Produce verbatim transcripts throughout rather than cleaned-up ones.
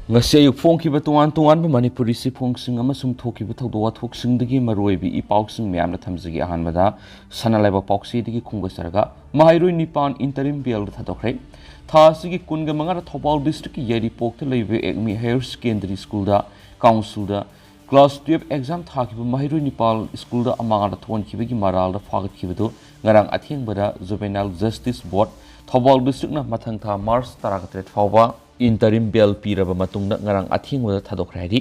ꯉꯁꯤ ꯑꯌꯨꯛ ꯐꯣꯡꯈꯤꯕ ꯇꯣꯉꯥꯟ ꯇꯣꯉꯥꯟꯕ ꯃꯅꯤꯄꯨꯔꯤ ꯆꯦꯐꯣꯡꯁꯤꯡ ꯑꯃꯁꯨꯡ ꯊꯣꯛꯈꯤꯕ ꯊꯧꯗꯣꯛ ꯋꯥꯊꯣꯛꯁꯤꯡꯗꯒꯤ ꯃꯔꯨꯑꯣꯏꯕ ꯏ ꯄꯥꯎꯁꯤꯡ ꯃꯌꯥꯝꯅ ꯊꯝꯖꯒꯦ꯫ ꯑꯍꯥꯟꯕꯗ ꯁꯅꯥ ꯂꯩꯕꯥꯛ ꯄꯥꯎꯆꯦꯗꯒꯤ ꯈꯣꯝꯒꯠꯆꯔꯒ, ꯃꯍꯩꯔꯣꯏ ꯅꯤꯄꯥꯟ interim bailꯗ ꯊꯥꯗꯣꯛꯈ꯭ꯔꯦ꯫ ꯊꯥ ꯑꯁꯤꯒꯤ ꯀꯨꯟꯒ ꯃꯉꯥꯗ ꯊꯧꯕꯥꯜ districtꯀꯤ ꯌꯥꯏꯔꯤꯄꯣꯛꯇ ꯂꯩꯕ ꯑꯦꯛꯃꯤ higher secondary schoolꯗ councilꯗ class twelve exam ꯊꯥꯈꯤꯕ ꯃꯍꯩꯔꯣꯏ ꯅꯤꯄꯥꯜ schoolꯗ ꯑꯃꯥꯡꯗ ꯊꯣꯛꯍꯟꯈꯤꯕꯒꯤ ꯃꯔꯥꯜꯗ ꯐꯥꯒꯠꯈꯤꯕꯗꯨ ꯉꯔꯥꯡ ꯑꯊꯦꯡꯕꯗ Juvenile Justice Board, ꯊꯧꯕꯥꯜ districtꯅ ꯃꯊꯪ ꯊꯥ March ꯇꯔꯥꯇꯔꯦꯠ ꯐꯥꯎꯕ interim bail ꯄꯤꯔꯕ ꯃꯇꯨꯡꯗ ꯉꯔꯥꯡ ꯑꯊꯦꯡꯕꯗ ꯊꯥꯗꯣꯛꯈ꯭ꯔꯦ ꯍꯥꯏꯔꯤ꯫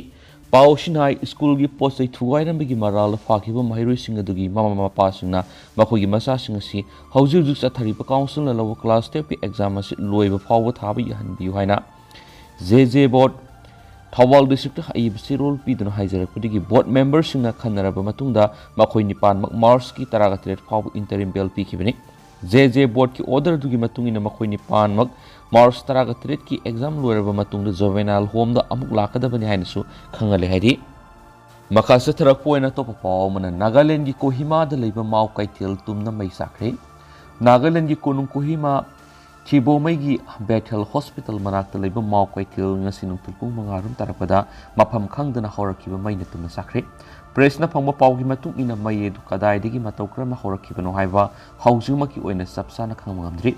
ꯄꯥꯎ ꯑꯁꯤꯅ ꯍꯥꯏ, schoolꯒꯤ ꯄꯣꯠ ꯆꯩ ꯊꯨꯒꯥꯏꯔꯝꯕꯒꯤ ꯃꯔꯥꯜꯗ ꯐꯥꯈꯤꯕ ꯃꯍꯩꯔꯣꯏꯁꯤꯡ ꯑꯗꯨꯒꯤ ꯃꯃꯥ ꯃꯄꯥꯁꯤꯡꯅ ꯃꯈꯣꯏꯒꯤ ꯃꯆꯥꯁꯤꯡ ꯑꯁꯤ ꯍꯧꯖꯤꯛ ꯍꯧꯖꯤꯛ ꯆꯠꯊꯔꯤꯕ councilꯅ ꯂꯧꯕ class twelveꯀꯤ exam ꯑꯁꯤ ꯂꯣꯏꯕ ꯐꯥꯎꯕ ꯊꯥꯕ ꯌꯥꯍꯟꯕꯤꯌꯨ ꯍꯥꯏꯅ J J Board, ꯊꯧꯕꯥꯜ districtꯇ ꯑꯏꯕ ꯆꯦꯔꯣꯜ ꯄꯤꯗꯨꯅ ꯍꯥꯏꯖꯔꯛꯄꯗꯒꯤ board memberꯁꯤꯡꯅ ꯈꯟꯅꯔꯕ ꯃꯇꯨꯡꯗ ꯃꯈꯣꯏ ꯅꯤꯄꯥꯟꯃꯛ Marchꯀꯤ ꯇꯔꯥꯒ ꯇꯔꯦꯠ ꯐꯥꯎꯕ interim bail ꯄꯤꯈꯤꯕꯅꯤ꯫ J J Boardꯀꯤ order ꯑꯗꯨꯒꯤ ꯃꯇꯨꯡ ꯏꯟꯅ ꯃꯈꯣꯏ ꯅꯤꯄꯥꯟꯃꯛ March ꯇꯔꯥꯒ ꯇꯔꯦꯠꯀꯤ exam ꯂꯣꯏꯔꯕ ꯃꯇꯨꯡꯗ Juvenile Homeꯗ ꯑꯃꯨꯛ ꯂꯥꯛꯀꯗꯕꯅꯤ ꯍꯥꯏꯅꯁꯨ ꯈꯪꯍꯜꯂꯦ ꯍꯥꯏꯔꯤ꯫ ꯃꯈꯥ ꯆꯠꯊꯔꯛꯄ ꯑꯣꯏꯅ ꯑꯇꯣꯞꯄ ꯄꯥꯎ ꯑꯃꯅ, ꯅꯥꯒꯥꯂꯦꯟꯗꯒꯤ ꯀꯣꯍꯤꯃꯥꯗ ꯂꯩꯕ ꯃꯥꯎ ꯀꯩꯊꯦꯜ ꯇꯨꯝꯅ ꯃꯩ ꯆꯥꯛꯈ꯭ꯔꯦ꯫ ꯅꯥꯒꯥꯂꯦꯟꯗꯒꯤ ꯀꯣꯅꯨꯡ ꯀꯣꯍꯤꯃꯥ ꯊꯤꯕꯣꯃꯩꯒꯤ Bethel Hospital ꯃꯅꯥꯛꯇ ꯂꯩꯕ ꯃꯥꯎ ꯀꯩꯊꯦꯜ ꯉꯁꯤ ꯅꯨꯡꯊꯤꯜ ꯄꯨꯡ ꯃꯉꯥ ꯔꯣꯝ ꯇꯥꯔꯛꯄꯗ ꯃꯐꯝ ꯈꯪꯗꯅ ꯍꯧꯔꯛꯈꯤꯕ ꯃꯩꯅ ꯇꯨꯝꯅ ꯆꯥꯛꯈ꯭ꯔꯦ꯫ Pressꯅ ꯐꯪꯕ ꯄꯥꯎꯒꯤ ꯃꯇꯨꯡ ꯏꯟꯅ ꯃꯩ ꯑꯗꯨ ꯀꯗꯥꯏꯗꯒꯤ ꯃꯇꯧ ꯀꯔꯝꯅ ꯍꯧꯔꯛꯈꯤꯕꯅꯣ ꯍꯥꯏꯕ ꯍꯧꯖꯤꯛꯃꯛꯀꯤ ꯑꯣꯏꯅ ꯆꯞ ꯆꯥꯅ ꯈꯪꯕ ꯉꯝꯗ꯭ꯔꯤ꯫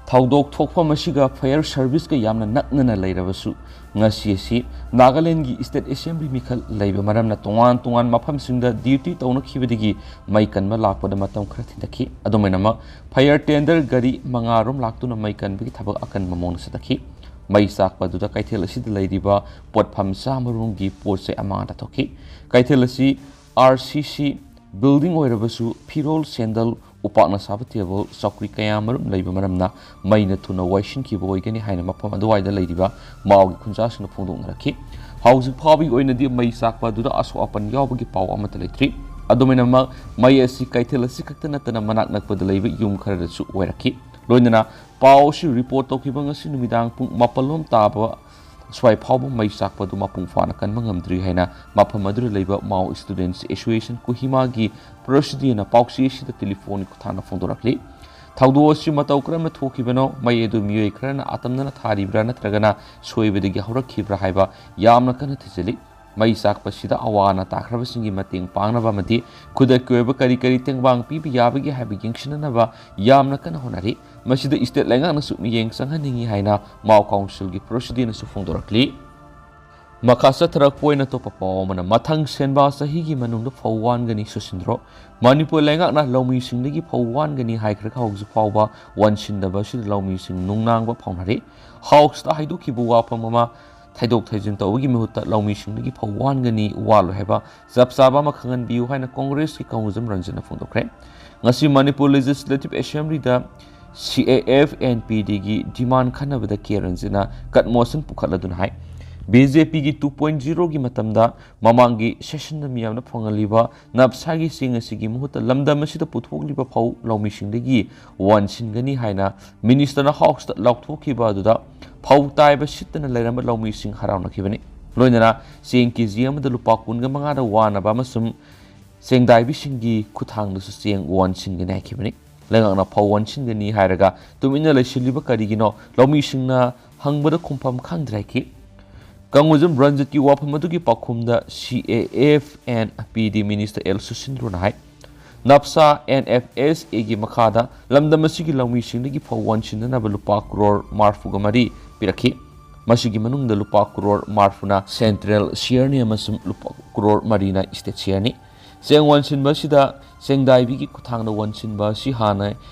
ꯊꯧꯗꯣꯛ ꯊꯣꯛꯐꯝ ꯑꯁꯤꯒ fire serviceꯀ ꯌꯥꯝꯅ ꯅꯛꯅꯅ ꯂꯩꯔꯕꯁꯨ, ꯉꯁꯤ ꯑꯁꯤ ꯅꯥꯒꯥꯂꯦꯟꯗꯒꯤ State Assembly ꯃꯤꯈꯜ ꯂꯩꯕ ꯃꯔꯝꯅ ꯇꯣꯉꯥꯟ ꯇꯣꯉꯥꯟꯕ ꯃꯐꯝꯁꯤꯡꯗ duty ꯇꯧꯅꯈꯤꯕꯗꯒꯤ ꯃꯩ ꯀꯟꯕ ꯂꯥꯛꯄꯗ ꯃꯇꯝ ꯈꯔ ꯊꯤꯟꯊꯈꯤ꯫ ꯑꯗꯨꯝ ꯑꯣꯏꯅꯃꯛ, fire tender ꯒꯥꯔꯤ ꯃꯉꯥ ꯔꯣꯝ ꯂꯥꯛꯇꯨꯅ ꯃꯩ ꯀꯟꯕꯒꯤ ꯊꯕꯛ ꯑꯀꯟꯕ ꯃꯑꯣꯡꯗ ꯆꯠꯊꯈꯤ꯫ ꯃꯩ ꯆꯥꯛꯄ ꯑꯗꯨꯗ ꯀꯩꯊꯦꯜ ꯑꯁꯤꯗ ꯂꯩꯔꯤꯕ ꯄꯣꯠꯐꯝ ꯆꯥꯝꯃ ꯔꯣꯝꯒꯤ ꯄꯣꯠ ꯆꯩ ꯑꯃꯥꯡ ꯑꯇꯥ ꯊꯣꯛꯈꯤ꯫ ꯀꯩꯊꯦꯜ ꯑꯁꯤ R C C building ꯑꯣꯏꯔꯕꯁꯨ, ꯐꯤꯔꯣꯜ, ꯁꯦꯟꯗꯜ, ꯎꯄꯥꯛꯅ ꯁꯥꯕ table, ꯆꯧꯀ꯭ꯔꯤ ꯀꯌꯥ ꯃꯔꯨꯝ ꯂꯩꯕ ꯃꯔꯝꯅ ꯃꯩꯅ ꯊꯨꯅ ꯋꯥꯏꯁꯤꯟꯈꯤꯕ ꯑꯣꯏꯒꯅꯤ ꯍꯥꯏꯅ ꯃꯐꯝ ꯑꯗꯨꯋꯥꯏꯗ ꯂꯩꯔꯤꯕ ꯃꯥꯎꯒꯤ ꯈꯨꯟꯖꯥꯁꯤꯡꯅ ꯐꯣꯡꯗꯣꯛꯅꯔꯛꯈꯤ꯫ ꯍꯧꯖꯤꯛ ꯐꯥꯎꯕꯒꯤ ꯑꯣꯏꯅꯗꯤ ꯃꯩ ꯆꯥꯛꯄ ꯑꯗꯨꯗ ꯑꯁꯣꯛ ꯑꯄꯟ ꯌꯥꯎꯕꯒꯤ ꯄꯥꯎ ꯑꯃꯠꯇ ꯂꯩꯇ꯭ꯔꯤ꯫ ꯑꯗꯨꯝ ꯑꯣꯏꯅꯃꯛ, ꯃꯩ ꯑꯁꯤ ꯀꯩꯊꯦꯜ ꯑꯁꯤ ꯈꯛꯇ ꯅꯠꯇꯅ ꯃꯅꯥꯛ ꯅꯛꯄꯗ ꯂꯩꯕ ꯌꯨꯝ ꯈꯔꯗꯁꯨ ꯑꯣꯏꯔꯛꯈꯤ꯫ ꯂꯣꯏꯅꯅ ꯄꯥꯎ ꯑꯁꯤ report ꯇꯧꯈꯤꯕ ꯉꯁꯤ ꯅꯨꯃꯤꯗꯥꯡ ꯄꯨꯡ ꯃꯥꯄꯜ ꯂꯣꯝ ꯇꯥꯕ ꯁ꯭ꯋꯥꯏ ꯐꯥꯎꯕ ꯃꯩ ꯆꯥꯛꯄ ꯑꯗꯨ ꯃꯄꯨꯡ ꯐꯥꯅ ꯀꯟꯕ ꯉꯝꯗ꯭ꯔꯤ ꯍꯥꯏꯅ ꯃꯐꯝ ꯑꯗꯨꯗ ꯂꯩꯕ Mao Students Association ꯀꯣꯍꯤꯃꯥꯒꯤ ꯄ꯭ꯔꯁꯤꯗꯦꯟꯅ ꯄꯥꯎꯆꯦ ꯑꯁꯤꯗ ꯇꯦꯂꯤꯐꯣꯟꯒꯤ ꯈꯨꯠꯊꯥꯡꯗ ꯐꯣꯡꯗꯣꯔꯛꯂꯤ꯫ ꯊꯧꯗꯣꯛ ꯑꯁꯤ ꯃꯇꯧ ꯀꯔꯝꯅ ꯊꯣꯛꯈꯤꯕꯅꯣ, ꯃꯩ ꯑꯗꯨ ꯃꯤꯑꯣꯏ ꯈꯔꯅ ꯑꯇꯝꯅꯅ ꯊꯥꯔꯤꯕ꯭ꯔꯥ ꯅꯠꯇ꯭ꯔꯒꯅ ꯁꯣꯏꯕꯗꯒꯤ ꯍꯧꯔꯛꯈꯤꯕ꯭ꯔꯥ ꯍꯥꯏꯕ ꯌꯥꯝꯅ ꯀꯟꯅ ꯊꯤꯖꯤꯜꯂꯤ꯫ ꯃꯩ ꯆꯥꯛꯄꯁꯤꯗ ꯑꯋꯥ ꯑꯅꯥ ꯇꯥꯈ꯭ꯔꯕꯁꯤꯡꯒꯤ ꯃꯇꯦꯡ ꯄꯥꯡꯅꯕ ꯑꯃꯗꯤ ꯈꯨꯗꯛꯀꯤ ꯑꯣꯏꯕ ꯀꯔꯤ ꯀꯔꯤ ꯇꯦꯡꯕꯥꯡ ꯄꯤꯕ ꯌꯥꯕꯒꯦ ꯍꯥꯏꯕ ꯌꯦꯡꯁꯤꯟꯅꯅꯕ ꯌꯥꯝꯅ ꯀꯟꯅ ꯍꯣꯠꯅꯔꯤ꯫ ꯃꯁꯤꯗ state ꯂꯩꯉꯥꯛꯅꯁꯨ ꯃꯤꯠꯌꯦꯡ ꯆꯪꯍꯟꯅꯤꯡꯏ ꯍꯥꯏꯅ ꯃꯥꯎ council ꯒꯤ president ꯅꯁꯨ ꯐꯣꯡꯗꯣꯔꯛꯂꯤ꯫ ꯃꯈꯥ ꯆꯠꯊꯔꯛꯄ ꯑꯣꯏꯅ ꯑꯇꯣꯞꯄ ꯄꯥꯎ ꯑꯃꯅ, ꯃꯊꯪ ꯁꯦꯟꯕꯥ ꯆꯍꯤꯒꯤ ꯃꯅꯨꯡꯗ ꯐꯧ ꯋꯥꯟꯒꯅꯤ ꯁꯨꯁꯤꯟꯗ꯭ꯔꯣ꯫ ꯃꯅꯤꯄꯨꯔ ꯂꯩꯉꯥꯛꯅ ꯂꯧꯃꯤꯁꯤꯡꯗꯒꯤ ꯐꯧ ꯋꯥꯟꯒꯅꯤ ꯍꯥꯏꯈ꯭ꯔꯒ ꯍꯧꯖꯤꯛ ꯐꯥꯎꯕ ꯋꯥꯟꯁꯤꯟꯗꯕ ꯑꯁꯤꯗ ꯂꯧꯃꯤꯁꯤꯡ ꯅꯨꯡꯅꯥꯡꯕ ꯐꯥꯎꯅꯔꯤ꯫ House ꯇ ꯍꯥꯏꯗꯣꯛꯈꯤꯕ ꯋꯥꯐꯝ ꯑꯃ ꯊꯩꯗꯣꯛ ꯊꯩꯖꯤꯟ ꯇꯧꯕꯒꯤ ꯃꯍꯨꯠꯇ ꯂꯧꯃꯤꯁꯤꯡꯗꯒꯤ ꯐꯧ ꯋꯥꯟꯒꯅꯤ, ꯋꯥꯜꯂꯣꯏ ꯍꯥꯏꯕ ꯆꯞ ꯆꯥꯕ ꯑꯃ ꯈꯪꯍꯟꯕꯤꯌꯨ ꯍꯥꯏꯅ Congress ꯀꯤ ꯀꯪꯒꯨꯖꯝ ꯔꯟꯖꯟꯅ ꯐꯣꯡꯗꯣꯛꯈ꯭ꯔꯦ꯫ ꯉꯁꯤ Manipur Legislative Assembly the C A F N P D ꯒꯤ demand ꯈꯟꯅꯕꯗ K ꯔꯟꯖꯟꯅ cut motion ꯄꯨꯈꯠꯂꯗꯨꯅ ꯍꯥꯏ, B J P ꯒꯤ two point zero ꯒꯤ ꯃꯇꯝꯗ ꯃꯃꯥꯡꯒꯤ session ꯗ ꯃꯤꯌꯥꯝꯅ ꯐꯪꯍꯜꯂꯤꯕ ꯅꯞꯁꯥꯒꯤ ꯆꯦꯡ ꯑꯁꯤꯒꯤ ꯃꯍꯨꯠꯇ ꯂꯝꯗꯝ ꯑꯁꯤꯗ ꯄꯨꯊꯣꯛꯂꯤꯕ ꯐꯧ ꯂꯧꯃꯤꯁꯤꯡꯗꯒꯤ ꯋꯥꯟꯁꯤꯟꯒꯅꯤ ꯍꯥꯏꯅ minister ꯅ House ꯇ ꯂꯥꯎꯊꯣꯛꯈꯤꯕ ꯑꯗꯨꯗ ꯐꯧ ꯇꯥꯏꯕ ꯁꯤꯠꯇꯅ ꯂꯩꯔꯝꯕ ꯂꯧꯃꯤꯁꯤꯡ ꯍꯔꯥꯎꯅꯈꯤꯕꯅꯤ꯫ ꯂꯣꯏꯅꯅ ꯆꯦꯡ K G ꯑꯃꯗ ꯂꯨꯄꯥ ꯀꯨꯟꯒ ꯃꯉꯥꯗ ꯋꯥꯅꯕ ꯑꯃꯁꯨꯡ ꯆꯦꯡꯗꯥꯏꯕꯤꯁꯤꯡꯒꯤ ꯈꯨꯠꯊꯥꯡꯗꯁꯨ ꯆꯦꯡ ꯋꯥꯟꯁꯤꯟꯒꯅꯤ ꯍꯥꯏꯈꯤꯕꯅꯤ꯫ ꯂꯩꯉꯥꯛꯅ ꯐꯧ ꯋꯥꯟꯁꯤꯟꯒꯅꯤ ꯍꯥꯏꯔꯒ ꯇꯨꯃꯤꯟꯅ ꯂꯩꯁꯤꯜꯂꯤꯕ ꯀꯔꯤꯒꯤꯅꯣ? ꯂꯧꯃꯤꯁꯤꯡꯅ ꯍꯪꯕꯗ ꯈꯨꯝꯐꯝ ꯈꯪꯗ꯭ꯔꯦ ꯍꯥꯏꯈꯤ꯫ ꯀꯪꯒꯨꯖꯝ ꯔꯟꯖꯤꯠꯀꯤ ꯋꯥꯐꯝ ꯑꯗꯨꯒꯤ ꯄꯥꯎꯈꯨꯝꯗ C A F N P D minister L ꯁꯨꯁꯤꯟꯗ꯭ꯔꯣꯅ high, ꯅꯞꯁꯥ N F S A ꯒꯤ ꯃꯈꯥꯗ ꯂꯝꯗꯝ ꯑꯁꯤꯒꯤ ꯂꯧꯃꯤꯁꯤꯡꯗꯒꯤ ꯐꯧ ꯋꯥꯟꯁꯤꯟꯅꯅꯕ ꯂꯨꯄꯥ ꯀ꯭ꯔꯣꯔ ꯃꯔꯤꯐꯨꯒ ꯃꯔꯤ ꯄꯤꯔꯛꯈꯤ꯫ ꯃꯁꯤꯒꯤ ꯃꯅꯨꯡꯗ ꯂꯨꯄꯥ ꯀ꯭ꯔꯣꯔ ꯃꯔꯤꯐꯨꯅ central share ꯅꯤ ꯑꯃꯁꯨꯡ ꯂꯨꯄꯥ ꯀ꯭ꯔꯣꯔ ꯃꯔꯤꯅ state share ꯅꯤ꯫ ꯆꯦꯡ ꯋꯥꯟꯁꯤꯟꯕ ꯑꯁꯤꯗ ꯆꯦꯡꯗꯥꯏꯕꯤꯒꯤ ꯈꯨꯠꯊꯥꯡꯗ ꯋꯥꯟꯁꯤꯟꯕ ꯑꯁꯤ ꯍꯥꯟꯅ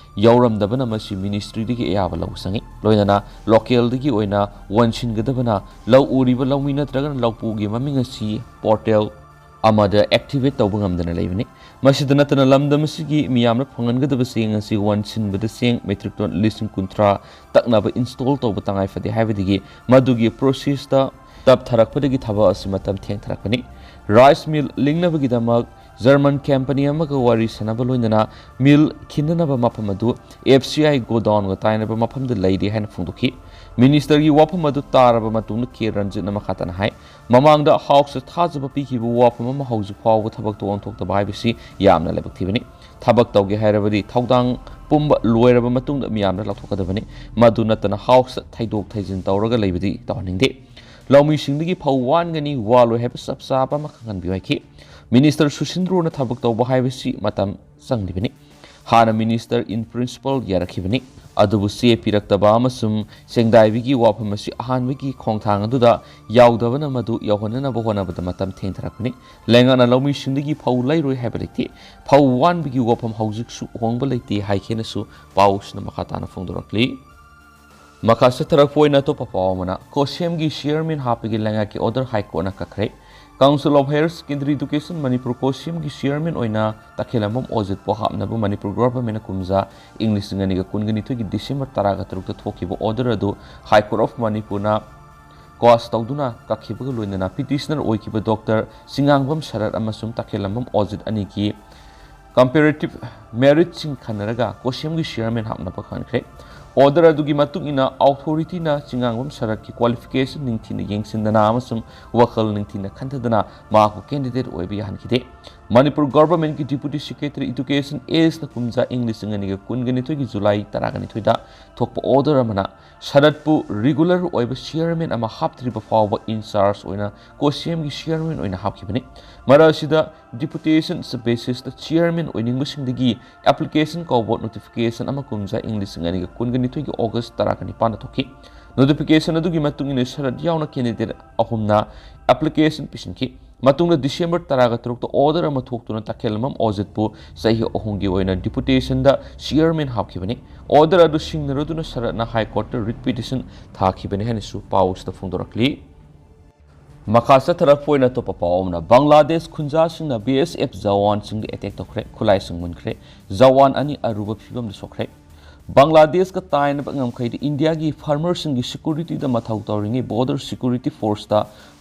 ꯌꯥꯎꯔꯝꯗꯕꯅ ꯃꯁꯤ ministry ꯗꯒꯤ ꯑꯌꯥꯕ ꯂꯧꯕ ꯆꯪꯏ꯫ ꯂꯣꯏꯅꯅ local ꯗꯒꯤ ꯑꯣꯏꯅ ꯋꯥꯟꯁꯤꯟꯒꯗꯕꯅ ꯂꯧ ꯎꯔꯤꯕ ꯂꯧꯃꯤ ꯅꯠꯇ꯭ꯔꯒꯅ ꯂꯧꯄꯨꯒꯤ ꯃꯃꯤꯡ ꯑꯁꯤ portal ꯑꯃꯗ activate ꯇꯧꯕ ꯉꯝꯗꯅ ꯂꯩꯕꯅꯤ꯫ ꯃꯁꯤꯗ ꯅꯠꯇꯅ ꯂꯝꯗꯝ ꯑꯁꯤꯒꯤ ꯃꯤꯌꯥꯝꯅ ꯐꯪꯍꯟꯒꯗꯕ ꯆꯦꯡ ꯑꯁꯤ ꯋꯥꯟꯁꯤꯟꯕꯗ ꯆꯦꯡ metric ton ꯂꯤꯁꯤꯡ ꯀꯨꯟꯊ꯭ꯔꯥ ꯇꯛꯅꯕ install ꯇꯧꯕ ꯇꯉꯥꯏ ꯐꯗꯦ ꯍꯥꯏꯕꯗꯒꯤ ꯃꯗꯨꯒꯤ process ꯇ ꯇꯞꯊꯔꯛꯄꯗꯒꯤ ꯊꯕꯛ ꯑꯁꯤ ꯃꯇꯝ ꯊꯦꯡꯊꯔꯛꯄꯅꯤ꯫ Rice mill ꯂꯤꯡꯅꯕꯒꯤꯗꯃꯛ German company ꯑꯃꯒ ꯋꯥꯔꯤ ꯁꯥꯅꯕ ꯂꯣꯏꯅꯅ mill ꯈꯤꯟꯅꯅꯕ ꯃꯐꯝ ꯑꯗꯨ F C I godown ꯒ ꯇꯥꯏꯅꯕ ꯃꯐꯝꯗ ꯂꯩꯔꯤ ꯍꯥꯏꯅ ꯐꯣꯡꯗꯣꯛꯈꯤ꯫ ꯃꯤꯅꯤꯁꯇꯔꯒꯤ ꯋꯥꯐꯝ ꯑꯗꯨ ꯇꯥꯔꯕ ꯃꯇꯨꯡꯗ ꯀꯦ ꯔꯟꯖꯤꯠꯅ ꯃꯈꯥ ꯇꯥꯅ ꯍꯥꯏ, ꯃꯃꯥꯡꯗ ꯍꯥꯎꯁꯇ ꯊꯥꯖꯕ ꯄꯤꯈꯤꯕ ꯋꯥꯐꯝ ꯑꯃ ꯍꯧꯖꯤꯛ ꯐꯥꯎꯕ ꯊꯕꯛꯇ ꯑꯣꯟꯊꯣꯛꯇꯕ ꯍꯥꯏꯕꯁꯤ ꯌꯥꯝꯅ ꯂꯥꯏꯕꯛ ꯊꯤꯕꯅꯤ꯫ ꯊꯕꯛ ꯇꯧꯒꯦ ꯍꯥꯏꯔꯕꯗꯤ ꯊꯧꯗꯥꯡ ꯄꯨꯝꯕ ꯂꯣꯏꯔꯕ ꯃꯇꯨꯡꯗ ꯃꯤꯌꯥꯝꯗ ꯂꯥꯎꯊꯣꯛꯀꯗꯕꯅꯤ꯫ ꯃꯗꯨ ꯅꯠꯇꯅ ꯍꯥꯎꯁꯇ ꯊꯩꯗꯣꯛ ꯊꯩꯖꯤꯟ ꯇꯧꯔꯒ ꯂꯩꯕꯗꯤ ꯇꯧꯍꯟꯅꯤꯡꯗꯦ꯫ ꯂꯧꯃꯤꯁꯤꯡꯗꯒꯤ ꯐꯧ ꯋꯥꯟꯒꯅꯤ, ꯋꯥꯜꯂꯣꯏ ꯍꯥꯏꯕ ꯆꯞ ꯆꯥꯕ ꯑꯃ ꯈꯪꯍꯟꯕꯤꯌꯨ ꯍꯥꯏꯈꯤ꯫ ꯃꯤꯅꯤꯁꯇꯔ ꯁꯨꯁꯤꯟꯗ꯭ꯔꯣꯅ ꯊꯕꯛ ꯇꯧꯕ ꯍꯥꯏꯕꯁꯤ ꯃꯇꯝ ꯆꯪꯂꯤꯕꯅꯤ꯫ ꯍꯥꯟꯅ ꯃꯤꯅꯤꯁꯇꯔ in principle ꯌꯥꯔꯛꯈꯤꯕꯅꯤ, ꯑꯗꯨꯕꯨ ꯆꯦ ꯄꯤꯔꯛꯇꯕ ꯑꯃꯁꯨꯡ ꯁꯦꯡꯗꯥꯏꯕꯒꯤ ꯋꯥꯐꯝ ꯑꯁꯤ ꯑꯍꯥꯟꯕꯒꯤ ꯈꯣꯡꯊꯥꯡ ꯑꯗꯨꯗ ꯌꯥꯎꯗꯕꯅ ꯃꯗꯨ ꯌꯧꯍꯟꯅꯅꯕ ꯍꯣꯠꯅꯕꯗ ꯃꯇꯝ ꯊꯦꯡꯊꯔꯛꯄꯅꯤ꯫ ꯂꯩꯉꯥꯛꯅ ꯂꯧꯃꯤꯁꯤꯡꯗꯒꯤ ꯐꯧ ꯂꯩꯔꯣꯏ ꯍꯥꯏꯕ ꯂꯩꯇꯦ꯫ ꯐꯧ ꯋꯥꯟꯕꯒꯤ ꯋꯥꯐꯝ ꯍꯧꯖꯤꯛꯁꯨ ꯍꯣꯡꯕ ꯂꯩꯇꯦ ꯍꯥꯏꯈꯤꯅꯁꯨ ꯄꯥꯎꯁꯤꯅ ꯃꯈꯥ ꯇꯥꯅ ꯐꯣꯡꯗꯣꯔꯛꯂꯤ꯫ ꯃꯈꯥ ꯆꯠꯊꯔꯛꯄ ꯑꯣꯏꯅ ꯑꯇꯣꯞꯄ ꯄꯥꯎ ꯑꯃꯅ, ꯀꯣꯁꯦꯝꯒꯤ ꯆꯤꯌꯔꯃꯦꯟ ꯍꯥꯞꯄꯒꯤ ꯂꯩꯉꯥꯛꯀꯤ ꯑꯣꯔꯗꯔ ꯍꯥꯏ ꯀꯣꯔꯠꯅ ꯀꯛꯈ꯭ꯔꯦ꯫ Council of Higher Secondary Education Manipur, ꯀꯣꯁꯦꯝꯒꯤ ꯆꯤꯌꯔꯃꯦꯟ ꯑꯣꯏꯅ ꯇꯈꯦꯂꯝꯕꯝ ꯑꯣꯖꯤꯠꯄꯨ ꯍꯥꯞꯅꯕ ꯃꯅꯤꯄꯨꯔ ꯒꯣꯚꯔꯟꯃꯦꯟꯠꯅ ꯀꯨꯝꯖꯥ ꯏꯪ ꯂꯤꯁꯤꯡ ꯑꯅꯤꯒ ꯀꯨꯟꯒ ꯅꯤꯊꯣꯏꯒꯤ ꯗꯤꯁꯦꯝꯕꯔ ꯇꯔꯥꯒ ꯇꯔꯨꯛꯇ ꯊꯣꯛꯈꯤꯕ ꯑꯣꯔꯗꯔ ꯑꯗꯨ ꯍꯥꯏ ꯀꯣꯔꯠ ꯑꯣꯐ ꯃꯅꯤꯄꯨꯔꯅ ꯀ꯭ꯋꯥꯁ ꯇꯧꯗꯨꯅ ꯀꯛꯈꯤꯕꯒ ꯂꯣꯏꯅꯅ ꯄꯤꯇꯤꯁꯅꯔ ꯑꯣꯏꯈꯤꯕ ꯗꯣꯛꯇꯔ ꯆꯤꯉꯥꯡꯕꯝ ꯁꯔꯠ ꯑꯃꯁꯨꯡ ꯇꯈꯦꯂꯝꯕꯝ ꯑꯣꯖꯤꯠ ꯑꯅꯤꯒꯤ ꯀꯝꯄꯦꯔꯦꯇꯤꯚ ꯃꯦꯔꯤꯠꯁꯤꯡ ꯈꯟꯅꯔꯒ ꯀꯣꯁꯦꯝꯒꯤ ꯆꯤꯌꯔꯃꯦꯟ ꯍꯥꯞꯅꯕ ꯈꯟꯈ꯭ꯔꯦ꯫ ꯑꯣꯔꯗꯔ ꯑꯗꯨꯒꯤ ꯃꯇꯨꯡ ꯏꯟꯅ ꯑꯣꯊꯣꯔꯤꯇꯤꯅ ꯆꯤꯉꯥꯡꯕꯝ ꯁꯔꯠꯀꯤ ꯀ꯭ꯋꯥꯂꯤꯐꯤꯀꯦꯁꯟ ꯅꯤꯡꯊꯤꯅ ꯌꯦꯡꯁꯤꯟꯗꯅ ꯑꯃꯁꯨꯡ ꯋꯥꯈꯜ ꯅꯤꯡꯊꯤꯅ ꯈꯟꯊꯗꯅ ꯃꯍꯥꯛꯄꯨ ꯀꯦꯟꯗꯤꯗꯦꯠ ꯑꯣꯏꯕ ꯌꯥꯍꯟꯈꯤꯗꯦ꯫ ꯃꯅꯤꯄꯨꯔ ꯒꯣꯚꯔꯟꯃꯦꯟꯠꯀꯤ ꯗꯤꯄꯨꯇꯤ ꯁꯦꯀ꯭ꯔꯦꯇꯔꯤ ꯏꯗꯨꯀꯦꯁꯟ ꯑꯦꯁꯅ ꯀꯨꯝꯖꯥ ꯏꯪ ꯂꯤꯁꯤꯡ ꯑꯅꯤꯒ ꯀꯨꯟꯒ ꯅꯤꯊꯣꯏꯒꯤ ꯖꯨꯂꯥꯏ ꯇꯔꯥꯒ ꯅꯤꯊꯣꯏꯗ ꯊꯣꯛꯄ ꯑꯣꯔꯗꯔ ꯑꯃꯅ ꯁꯔꯠꯄꯨ ꯔꯤꯒꯨꯂꯔ ꯑꯣꯏꯕ ꯆꯤꯌꯔꯃꯦꯟ ꯑꯃ ꯍꯥꯞꯇ꯭ꯔꯤꯕ ꯐꯥꯎꯕ ꯏꯟꯆꯥꯔꯖ ꯑꯣꯏꯅ ꯀꯣꯁꯦꯝꯒꯤ ꯆꯤꯌꯔꯃꯦꯟ ꯑꯣꯏꯅ ꯍꯥꯞꯈꯤꯕꯅꯤ꯫ ꯃꯔꯛ ꯑꯁꯤꯗ ꯗꯤꯄꯨꯇꯦꯁꯟ ꯕꯦꯁꯤꯁꯇ ꯆꯤꯌꯔꯃꯦꯟ ꯑꯣꯏꯅꯤꯡꯕꯁꯤꯡꯗꯒꯤ ꯑꯦꯄ꯭ꯂꯤꯀꯦꯁꯟ ꯀꯧꯕ ꯅꯣꯇꯤꯐꯤꯀꯦꯁꯟ ꯑꯃ ꯀꯨꯝꯖꯥ ꯏꯪ ꯂꯤꯁꯤꯡ ꯑꯅꯤꯒ ꯀꯨꯟꯒ ꯅꯤꯊꯣꯏꯒꯤ ꯑꯣꯒꯁ ꯇꯔꯥꯒ ꯅꯤꯄꯥꯟꯗ ꯊꯣꯛꯈꯤ꯫ ꯅꯣꯇꯤꯐꯤꯀꯦꯁꯟ ꯑꯗꯨꯒꯤ ꯃꯇꯨꯡ ꯏꯟꯅ ꯁꯔꯠ ꯌꯥꯎꯅ ꯀꯦꯟꯗꯤꯗꯦꯠ ꯑꯍꯨꯝꯅ ꯑꯦꯄ꯭ꯂꯤꯀꯦꯁꯟ ꯄꯤꯁꯤꯟꯈꯤ꯫ ꯃꯇꯨꯡꯗ ꯗꯤꯁꯦꯝꯕꯔ ꯇꯔꯥꯒ ꯇꯔꯨꯛꯇ ꯑꯣꯔꯗꯔ ꯑꯃ ꯊꯣꯛꯇꯨꯅ ꯇꯈꯦꯂꯝꯕꯝ ꯑꯣꯖꯤꯠꯄꯨ ꯆꯍꯤ ꯑꯍꯨꯝꯒꯤ ꯑꯣꯏꯅ ꯗꯤꯄꯨꯇꯦꯁꯟꯗ ꯆꯤꯌꯔꯃꯦꯟ ꯍꯥꯞꯈꯤꯕꯅꯤ꯫ ꯑꯣꯔꯗꯔ ꯑꯗꯨ ꯁꯤꯡꯅꯔꯗꯨꯅ ꯁꯔꯠꯅ ꯍꯥꯏ ꯀꯣꯔꯠꯇ ꯔꯤꯠ ꯄꯤꯇꯤꯁꯟ ꯊꯥꯈꯤꯕꯅꯤ ꯍꯥꯏꯅꯁꯨ ꯄꯥꯎ ꯑꯁꯤꯗ ꯐꯣꯡꯗꯣꯔꯛꯂꯤ꯫ ꯃꯈꯥ ꯆꯠꯊꯔꯛꯄ ꯑꯣꯏꯅ ꯑꯇꯣꯞꯄ ꯄꯥꯎ ꯑꯃꯅ, ꯕꯪꯒ꯭ꯂꯥꯗꯦꯁ ꯈꯨꯟꯖꯥꯁꯤꯡꯅ ꯕꯤ ꯑꯦꯁ ꯑꯦꯐ ꯖꯋꯥꯟꯁꯤꯡꯗ ꯑꯦꯇꯦꯛ ꯇꯧꯈ꯭ꯔꯦ, ꯈꯨꯠꯂꯥꯏꯁꯤꯡ ꯃꯨꯟꯈ꯭ꯔꯦ, ꯖꯋꯥꯟ ꯑꯅꯤ ꯑꯔꯨꯕ ꯐꯤꯕꯝꯗ ꯁꯣꯛꯈ꯭ꯔꯦ꯫ ꯕꯪꯒ꯭ꯂꯥꯗꯦꯁꯀ ꯇꯥꯏꯅꯕ ꯉꯝꯈꯩꯗ ꯏꯟꯗꯤꯌꯥꯒꯤ ꯐꯥꯔꯃꯔꯁꯤꯡꯒꯤ ꯁꯦꯀ꯭ꯌꯨꯔꯤꯇꯤꯗ ꯃꯊꯧ ꯇꯧꯔꯤꯉꯩ ꯕꯣꯔꯗꯔ ꯁꯦꯀ꯭ꯌꯨꯔꯤꯇꯤ ꯐꯣꯔꯁꯇ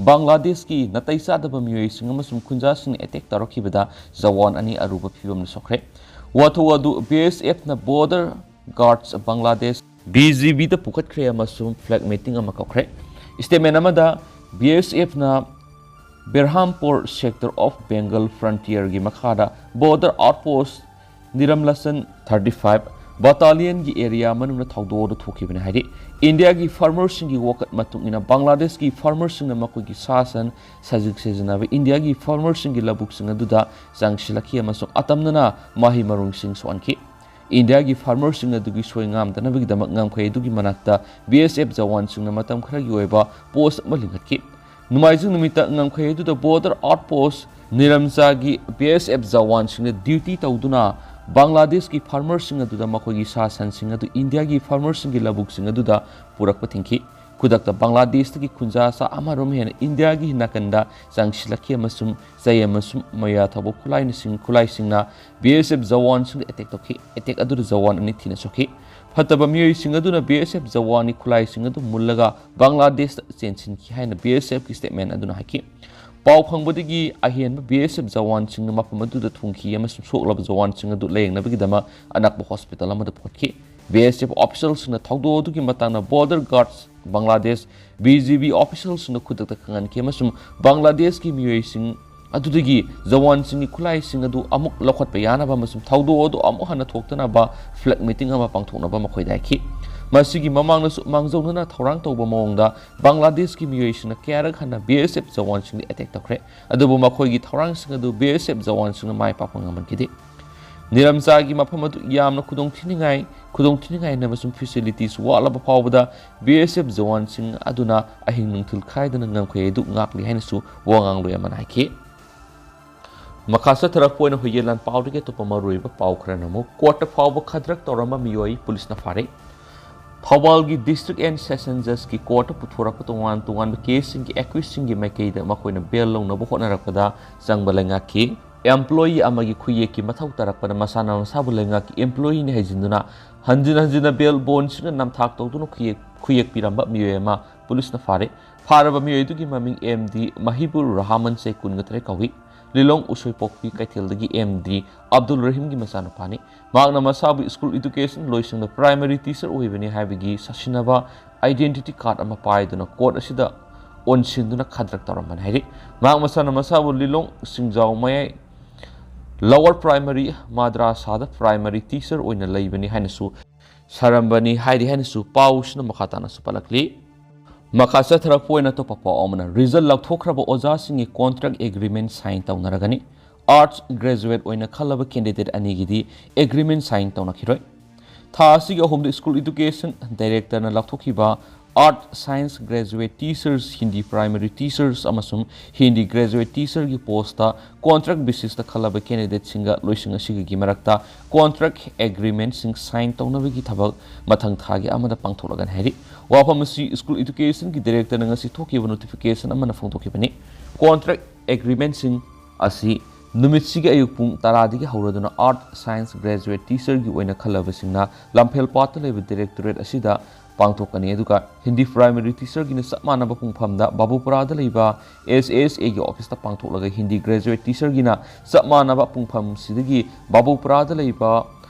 ꯕꯪꯒ꯭ꯂꯥꯗꯦꯁꯀꯤ ꯅꯥꯇꯩ ꯆꯥꯗꯕ ꯃꯤꯑꯣꯏꯁꯤꯡ ꯑꯃꯁꯨꯡ ꯈꯨꯟꯖꯥꯁꯤꯡꯅ ꯑꯦꯇꯦꯛ ꯇꯧꯔꯛꯈꯤꯕꯗ ꯖꯋꯥꯟ ꯑꯅꯤ ꯑꯔꯨꯕ ꯐꯤꯕꯝꯗ ꯁꯣꯛꯈ꯭ꯔꯦ꯫ ꯋꯥꯊꯣꯛ ꯑꯗꯨ ꯕꯤ ꯑꯦꯁ ꯑꯦꯐꯅ border guards Bangladesh B G B ꯗ ꯄꯨꯈꯠꯈ꯭ꯔꯦ ꯑꯃꯁꯨꯡ flag meeting ꯑꯃ ꯀꯧꯈ꯭ꯔꯦ꯫ Statement ꯑꯃꯗ B S F ꯅ Berhampore sector of Bengal frontier ꯒꯤ ꯃꯈꯥꯗ border outpost Niramlasan thirty five battalion ꯒꯤ area ꯃꯅꯨꯡꯗ ꯊꯧꯗꯣꯛ ꯑꯗꯨ ꯊꯣꯛꯈꯤꯕꯅꯤ ꯍꯥꯏꯔꯤ꯫ ꯏꯟꯗꯤꯌꯥꯒꯤ farmer ꯁꯤꯡꯒꯤ ꯋꯥꯀꯠ ꯃꯇꯨꯡ ꯏꯟꯅ ꯕꯪꯒ꯭ꯂꯥꯗꯦꯁꯀꯤ farmer ꯁꯤꯡꯅ ꯃꯈꯣꯏꯒꯤ ꯁꯥ ꯁꯟ ꯁꯖꯤꯛ ꯁꯤꯖꯤꯟꯅꯕ ꯏꯟꯗꯤꯌꯥꯒꯤ farmer ꯁꯤꯡꯒꯤ ꯂꯧꯕꯨꯛꯁꯤꯡ ꯑꯗꯨꯗ ꯆꯪꯁꯤꯜꯂꯛꯈꯤ ꯑꯃꯁꯨꯡ ꯑꯇꯝꯅꯅ ꯃꯍꯩ ꯃꯔꯣꯡꯁꯤꯡ ꯁꯣꯛꯍꯟꯈꯤ꯫ ꯏꯟꯗꯤꯌꯥꯒꯤ farmer ꯁꯤꯡ ꯑꯗꯨꯒꯤ ꯁꯣꯏ ꯉꯥꯝꯗꯅꯕꯒꯤꯗꯃꯛ ꯉꯝꯈꯩ ꯑꯗꯨꯒꯤ ꯃꯅꯥꯛꯇ B S F ꯖꯋꯥꯟꯁꯤꯡꯅ ꯃꯇꯝ ꯈꯔꯒꯤ ꯑꯣꯏꯕ post ꯑꯃ ꯂꯤꯡꯈꯠꯈꯤ꯫ ꯅꯣꯡꯃꯥꯏꯖꯤꯡ ꯅꯨꯃꯤꯠꯇ ꯉꯝꯈꯩ ꯑꯗꯨꯗ border outpost ꯅꯤꯔꯝꯆꯥꯒꯤ B S F ꯖꯋꯥꯟꯁꯤꯡꯅ duty ꯇꯧꯗꯨꯅ ꯕꯪꯒ꯭ꯂꯥꯗꯦꯁꯀꯤ farmer ꯁꯤꯡ ꯑꯗꯨꯗ ꯃꯈꯣꯏꯒꯤ ꯁꯥ ꯁꯟꯁꯤꯡ ꯑꯗꯨ ꯏꯟꯗꯤꯌꯥꯒꯤ farmer ꯁꯤꯡꯒꯤ ꯂꯧꯕꯨꯛꯁꯤꯡ ꯑꯗꯨꯗ ꯄꯨꯔꯛꯄ ꯊꯤꯡꯈꯤ꯫ ꯈꯨꯗꯛꯇ ꯕꯪꯒ꯭ꯂꯥꯗꯦꯁꯇꯒꯤ ꯈꯨꯟꯖꯥ ꯆꯥ ꯑꯃꯔꯣꯝ ꯍꯦꯟꯅ ꯏꯟꯗꯤꯌꯥꯒꯤ ꯅꯥꯀꯟꯗ ꯆꯪꯁꯤꯜꯂꯛꯈꯤ ꯑꯃꯁꯨꯡ ꯆꯩ ꯑꯃꯁꯨꯡ ꯃꯌꯥ ꯊꯧꯕ ꯈꯨꯠꯂꯥꯏꯅꯁꯤꯡ, ꯈꯨꯠꯂꯥꯏꯁꯤꯡꯅ B S F ꯖꯋꯥꯟꯁꯤꯡꯗ attack ꯇꯧꯈꯤ꯫ Attack ꯑꯗꯨꯗ ꯖꯋꯥꯟ ꯑꯅꯤ ꯊꯤꯅ ꯁꯣꯛꯈꯤ꯫ ꯐꯠꯇꯕ ꯃꯤꯑꯣꯏꯁꯤꯡ ꯑꯗꯨꯅ B S F ꯖꯋꯥꯟꯒꯤ ꯈꯨꯠꯂꯥꯏꯁꯤꯡ ꯑꯗꯨ ꯃꯨꯜꯂꯒ ꯕꯪꯒ꯭ꯂꯥꯗꯦꯁꯇ ꯆꯦꯟꯁꯤꯟꯈꯤ ꯍꯥꯏꯅ B S F ꯀꯤ statement ꯑꯗꯨꯅ ꯍꯥꯏꯈꯤ꯫ ꯄꯥꯎ ꯐꯪꯕꯗꯒꯤ ꯑꯍꯦꯟꯕ B S F ꯖꯋꯥꯟꯁꯤꯡꯅ ꯃꯐꯝ ꯑꯗꯨꯗ ꯊꯨꯡꯈꯤ ꯑꯃꯁꯨꯡ ꯁꯣꯛꯂꯕ ꯖꯋꯥꯟꯁꯤꯡ ꯑꯗꯨ ꯂꯥꯌꯦꯡꯅꯕꯒꯤꯗꯃꯛ ꯑꯅꯛꯄ hospital ꯑꯃꯗ ꯄꯨꯈꯠꯈꯤ꯫ B S F official ꯁꯤꯡꯅ ꯊꯧꯗꯣꯛ ꯑꯗꯨꯒꯤ ꯃꯇꯥꯡꯗ border guards Bangladesh, B G B official ꯁꯤꯡꯅ ꯈꯨꯗꯛꯇ ꯈꯪꯍꯟꯈꯤ ꯑꯃꯁꯨꯡ ꯕꯪꯒ꯭ꯂꯥꯗꯦꯁꯀꯤ ꯃꯤꯑꯣꯏꯁꯤꯡ ꯑꯗꯨꯗꯒꯤ ꯖꯋꯥꯟꯁꯤꯡꯒꯤ ꯈꯨꯠꯂꯥꯏꯁꯤꯡ ꯑꯗꯨ ꯑꯃꯨꯛ ꯂꯧꯈꯠꯄ ꯌꯥꯅꯕ ꯑꯃꯁꯨꯡ ꯊꯧꯗꯣꯛ ꯑꯗꯨ ꯑꯃꯨꯛ ꯍꯟꯅ ꯊꯣꯛꯇꯅꯕ flag meeting ꯑꯃ ꯄꯥꯡꯊꯣꯛꯅꯕ ꯃꯈꯣꯏꯗ ꯍꯥꯏꯈꯤ꯫ ꯃꯁꯤꯒꯤ ꯃꯃꯥꯡꯗꯁꯨ ꯃꯥꯡꯖꯧꯅꯅ ꯊꯧꯔꯥꯡ ꯇꯧꯕ ꯃꯑꯣꯡꯗ ꯕꯪꯒ꯭ꯂꯥꯗꯦꯁꯀꯤ ꯃꯤꯑꯣꯏꯁꯤꯡꯅ ꯀꯌꯥꯔꯛ ꯍꯟꯅ B S F ꯖꯋꯥꯟꯁꯤꯡꯗ attack ꯇꯧꯈ꯭ꯔꯦ, ꯑꯗꯨꯕꯨ ꯃꯈꯣꯏꯒꯤ ꯊꯧꯔꯥꯡꯁꯤꯡ ꯑꯗꯨ B S F ꯖꯋꯥꯟꯁꯤꯡꯅ ꯃꯥꯏ ꯄꯥꯛꯄ ꯉꯝꯍꯟꯈꯤꯗꯦ꯫ ꯅꯤꯔꯝꯆꯥꯒꯤ ꯃꯐꯝ ꯑꯗꯨ ꯌꯥꯝꯅ ꯈꯨꯗꯣꯡꯊꯤꯅꯤꯡꯉꯥꯏ, ꯈꯨꯗꯣꯡꯊꯤꯅꯤꯡꯉꯥꯏ ꯑꯃꯁꯨꯡ facilities ꯋꯥꯠꯂꯕ ꯐꯥꯎꯕꯗ B S F ꯖꯋꯥꯟꯁꯤꯡ ꯑꯗꯨꯅ ꯑꯍꯤꯡ ꯅꯨꯡꯊꯤꯜ ꯈꯥꯏꯗꯅ ꯉꯝꯈꯩ ꯑꯗꯨ ꯉꯥꯛꯂꯤ ꯍꯥꯏꯅꯁꯨ ꯋꯥ ꯉꯥꯡꯂꯣꯏ ꯑꯃꯅ ꯍꯥꯏꯈꯤ꯫ ꯃꯈꯥ ꯆꯠꯊꯔꯛꯄ ꯑꯣꯏꯅ ꯍꯨꯏꯌꯦꯟ ꯂꯥꯟ ꯄꯥꯎꯗꯒꯤ ꯑꯇꯣꯞꯄ ꯃꯔꯨꯑꯣꯏꯕ ꯄꯥꯎ ꯈꯔꯅ ꯑꯃꯨꯛ, court ꯇ ꯐꯥꯎꯕ ꯈꯗ꯭ꯔꯛ ꯇꯧꯔꯝꯕ ꯃꯤꯑꯣꯏ ꯄꯨꯂꯤꯁꯅ ꯐꯥꯔꯦ꯫ ꯊꯧꯕꯥꯜꯒꯤ District and Session Judge ꯀꯤ court ꯇ ꯄꯨꯊꯣꯔꯛꯄ ꯇꯣꯉꯥꯟ ꯇꯣꯉꯥꯟꯕ case ꯁꯤꯡꯒꯤ accused ꯁꯤꯡꯒꯤ ꯃꯥꯏꯀꯩꯗ ꯃꯈꯣꯏꯅ bail ꯂꯧꯅꯕ ꯍꯣꯠꯅꯔꯛꯄꯗ ꯆꯪꯕ ꯂꯩꯉꯥꯛꯈꯤ꯫ Employee ꯑꯃꯒꯤ ꯈꯨꯌꯦꯛꯀꯤ ꯃꯊꯧ ꯇꯥꯔꯛꯄꯗ ꯃꯁꯥꯅ ꯃꯁꯥꯕꯨ ꯂꯩꯉꯥꯛꯀꯤ employee ꯅꯤ ꯍꯥꯏꯖꯤꯟꯗꯨꯅ ꯍꯟꯖꯤꯟ ꯍꯟꯖꯤꯟꯅ bail bond ꯁꯤꯡꯅ ꯅꯝꯊꯥꯛ ꯇꯧꯗꯨꯅ ꯈꯨꯌꯦꯛ, ꯈꯨꯌꯦꯛꯄꯤꯔꯝꯕ ꯃꯤꯑꯣꯏ ꯑꯃ ꯄꯨꯂꯤꯁꯅ ꯐꯥꯔꯦ꯫ ꯐꯥꯔꯕ ꯃꯤꯑꯣꯏ ꯑꯗꯨꯒꯤ ꯃꯃꯤꯡ M D ꯃꯍꯤꯕꯨꯔ ꯔꯍꯃꯟ, ꯆꯍꯤ ꯀꯨꯟꯒ ꯇꯔꯦꯠ ꯀꯧꯏ꯫ ꯂꯤꯂꯣꯡ ꯎꯁꯣꯏꯄꯣꯛꯄꯤ ꯀꯩꯊꯦꯜꯗꯒꯤ ꯑꯦꯝ ꯗꯤ ꯑꯕꯗꯨꯜ ꯔꯍꯤꯝꯒꯤ ꯃꯆꯥꯅꯨꯄꯥꯅꯤ꯫ ꯃꯍꯥꯛꯅ ꯃꯁꯥꯕꯨ ꯁ꯭ꯀꯨꯜ ꯏꯗꯨꯀꯦꯁꯟ ꯂꯣꯏꯁꯪꯗ ꯄ꯭ꯔꯥꯏꯃꯔꯤ ꯇꯤꯆꯔ ꯑꯣꯏꯕꯅꯤ ꯍꯥꯏꯕꯒꯤ ꯁꯥꯁꯤꯟꯅꯕ ꯑꯥꯏꯗꯦꯟꯇꯤꯇꯤ ꯀꯥꯔꯗ ꯑꯃ ꯄꯥꯏꯗꯨꯅ ꯀꯣꯔꯠ ꯑꯁꯤꯗ ꯑꯣꯟꯁꯤꯟꯗꯨꯅ ꯈꯗ꯭ꯔꯛ ꯇꯧꯔꯝꯕꯅꯤ ꯍꯥꯏꯔꯤ꯫ ꯃꯍꯥꯛ ꯃꯁꯥꯅ ꯃꯁꯥꯕꯨ ꯂꯤꯂꯣꯡ ꯁꯤꯡꯖꯥꯎ ꯃꯌꯥꯏ ꯂꯋꯔ ꯄ꯭ꯔꯥꯏꯃꯔꯤ ꯃꯥꯗ꯭ꯔꯥꯁꯥꯗ ꯄ꯭ꯔꯥꯏꯃꯔꯤ ꯇꯤꯆꯔ ꯑꯣꯏꯅ ꯂꯩꯕꯅꯤ ꯍꯥꯏꯅꯁꯨ ꯁꯥꯔꯝꯕꯅꯤ ꯍꯥꯏꯔꯤ ꯍꯥꯏꯅꯁꯨ ꯄꯥꯎꯁꯤꯅ ꯃꯈꯥ ꯇꯥꯅꯁꯨ ꯄꯜꯂꯛꯂꯤ꯫ ꯃꯈꯥ ꯆꯠꯊꯔꯛꯄ ꯑꯣꯏꯅ ꯑꯇꯣꯞꯄ ꯄꯥꯎ ꯑꯃꯅ, ꯔꯤꯖꯜ ꯂꯥꯎꯊꯣꯛꯈ꯭ꯔꯕ ꯑꯣꯖꯥꯁꯤꯡꯒꯤ ꯀꯣꯟꯇ꯭ꯔꯦꯛ ꯑꯦꯒ꯭ꯔꯤꯃꯦꯟ ꯁꯥꯏꯟ ꯇꯧꯅꯔꯒꯅꯤ꯫ ꯑꯥꯔꯠꯁ ꯒ꯭ꯔꯦꯖꯨꯋꯦꯠ ꯑꯣꯏꯅ ꯈꯜꯂꯕ ꯀꯦꯟꯗꯤꯗꯦꯠ ꯑꯅꯤꯒꯤꯗꯤ ꯑꯦꯒ꯭ꯔꯤꯃꯦꯟ ꯁꯥꯏꯟ ꯇꯧꯅꯈꯤꯔꯣꯏ꯫ ꯊꯥ ꯑꯁꯤꯒꯤ ꯑꯍꯨꯝꯗ ꯁ꯭ꯀꯨꯜ ꯏꯗꯨꯀꯦꯁꯟ ꯗꯥꯏꯔꯦꯛꯇꯔꯅ ꯂꯥꯎꯊꯣꯛꯈꯤꯕ art science graduate teachers, Hindi primary teachers ꯑꯃꯁꯨꯡ ꯍꯤꯟꯗꯤ ꯒ꯭ꯔꯦꯖꯨꯋꯦꯠ ꯇꯤꯆꯔꯒꯤ ꯄꯣꯁꯇ ꯀꯣꯟꯇ꯭ꯔꯦꯛ ꯕꯦꯁꯤꯁꯇ ꯈꯜꯂꯕ ꯀꯦꯟꯗꯤꯗꯦꯠꯁꯤꯡꯒ ꯂꯣꯏꯁꯪ ꯑꯁꯤꯒꯤ ꯃꯔꯛꯇ ꯀꯣꯟꯇ꯭ꯔꯦꯛ ꯑꯦꯒ꯭ꯔꯤꯃꯦꯟꯁꯤꯡ ꯁꯥꯏꯟ ꯇꯧꯅꯕꯒꯤ ꯊꯕꯛ ꯃꯊꯪ ꯊꯥꯒꯤ ꯑꯃꯗ ꯄꯥꯡꯊꯣꯛꯂꯒꯅꯤ ꯍꯥꯏꯔꯤ꯫ ꯋꯥꯐꯝ ꯑꯁꯤ ꯁ꯭ꯀꯨꯜ ꯏꯗꯨꯀꯦꯁꯟꯒꯤ ꯗꯥꯏꯔꯦꯛꯇꯔꯅ ꯉꯁꯤ ꯊꯣꯛꯈꯤꯕ ꯅꯣꯇꯤꯐꯤꯀꯦꯁꯟ ꯑꯃꯅ ꯐꯣꯡꯗꯣꯛꯈꯤꯕꯅꯤ꯫ ꯀꯣꯟꯇ꯭ꯔꯦꯛ ꯑꯦꯒ꯭ꯔꯤꯃꯦꯟꯁꯤꯡ ꯑꯁꯤ ꯅꯨꯃꯤꯠꯁꯤꯒꯤ ꯑꯌꯨꯛ ꯄꯨꯡ ꯇꯔꯥꯗꯒꯤ ꯍꯧꯔꯗꯨꯅ ꯑꯥꯔꯠ ꯁꯥꯏꯟꯁ ꯒ꯭ꯔꯦꯖꯨꯋꯦꯠ ꯇꯤꯆꯔꯒꯤ ꯑꯣꯏꯅ ꯈꯜꯂꯕꯁꯤꯡꯅ ꯂꯝꯐꯦꯜꯄꯥꯠꯇ ꯂꯩꯕ ꯗꯥꯏꯔꯦꯛꯇꯣꯔꯦꯠ ꯑꯁꯤꯗ ꯄꯥꯡꯊꯣꯛꯀꯅꯤ꯫ ꯑꯗꯨꯒ ꯍꯤꯟꯗꯤ ꯄ꯭ꯔꯥꯏꯃꯔꯤ ꯇꯤꯆꯔꯒꯤꯅ ꯆꯞ ꯃꯥꯟꯅꯕ ꯄꯨꯡꯐꯝꯗ ꯕꯥꯕꯨꯄꯨꯔꯥꯗ ꯂꯩꯕ ꯑꯦꯁ ꯑꯦꯁ ꯑꯦꯒꯤ ꯑꯣꯐꯤꯁꯇ ꯄꯥꯡꯊꯣꯛꯂꯒ ꯍꯤꯟꯗꯤ ꯒ꯭ꯔꯦꯖꯨꯋꯦꯠ ꯇꯤꯆꯔꯒꯤꯅ ꯆꯞ ꯃꯥꯟꯅꯕ ꯄꯨꯡꯐꯝꯁꯤꯗꯒꯤ ꯕꯥꯕꯨꯄꯨꯔꯥꯗ ꯂꯩꯕ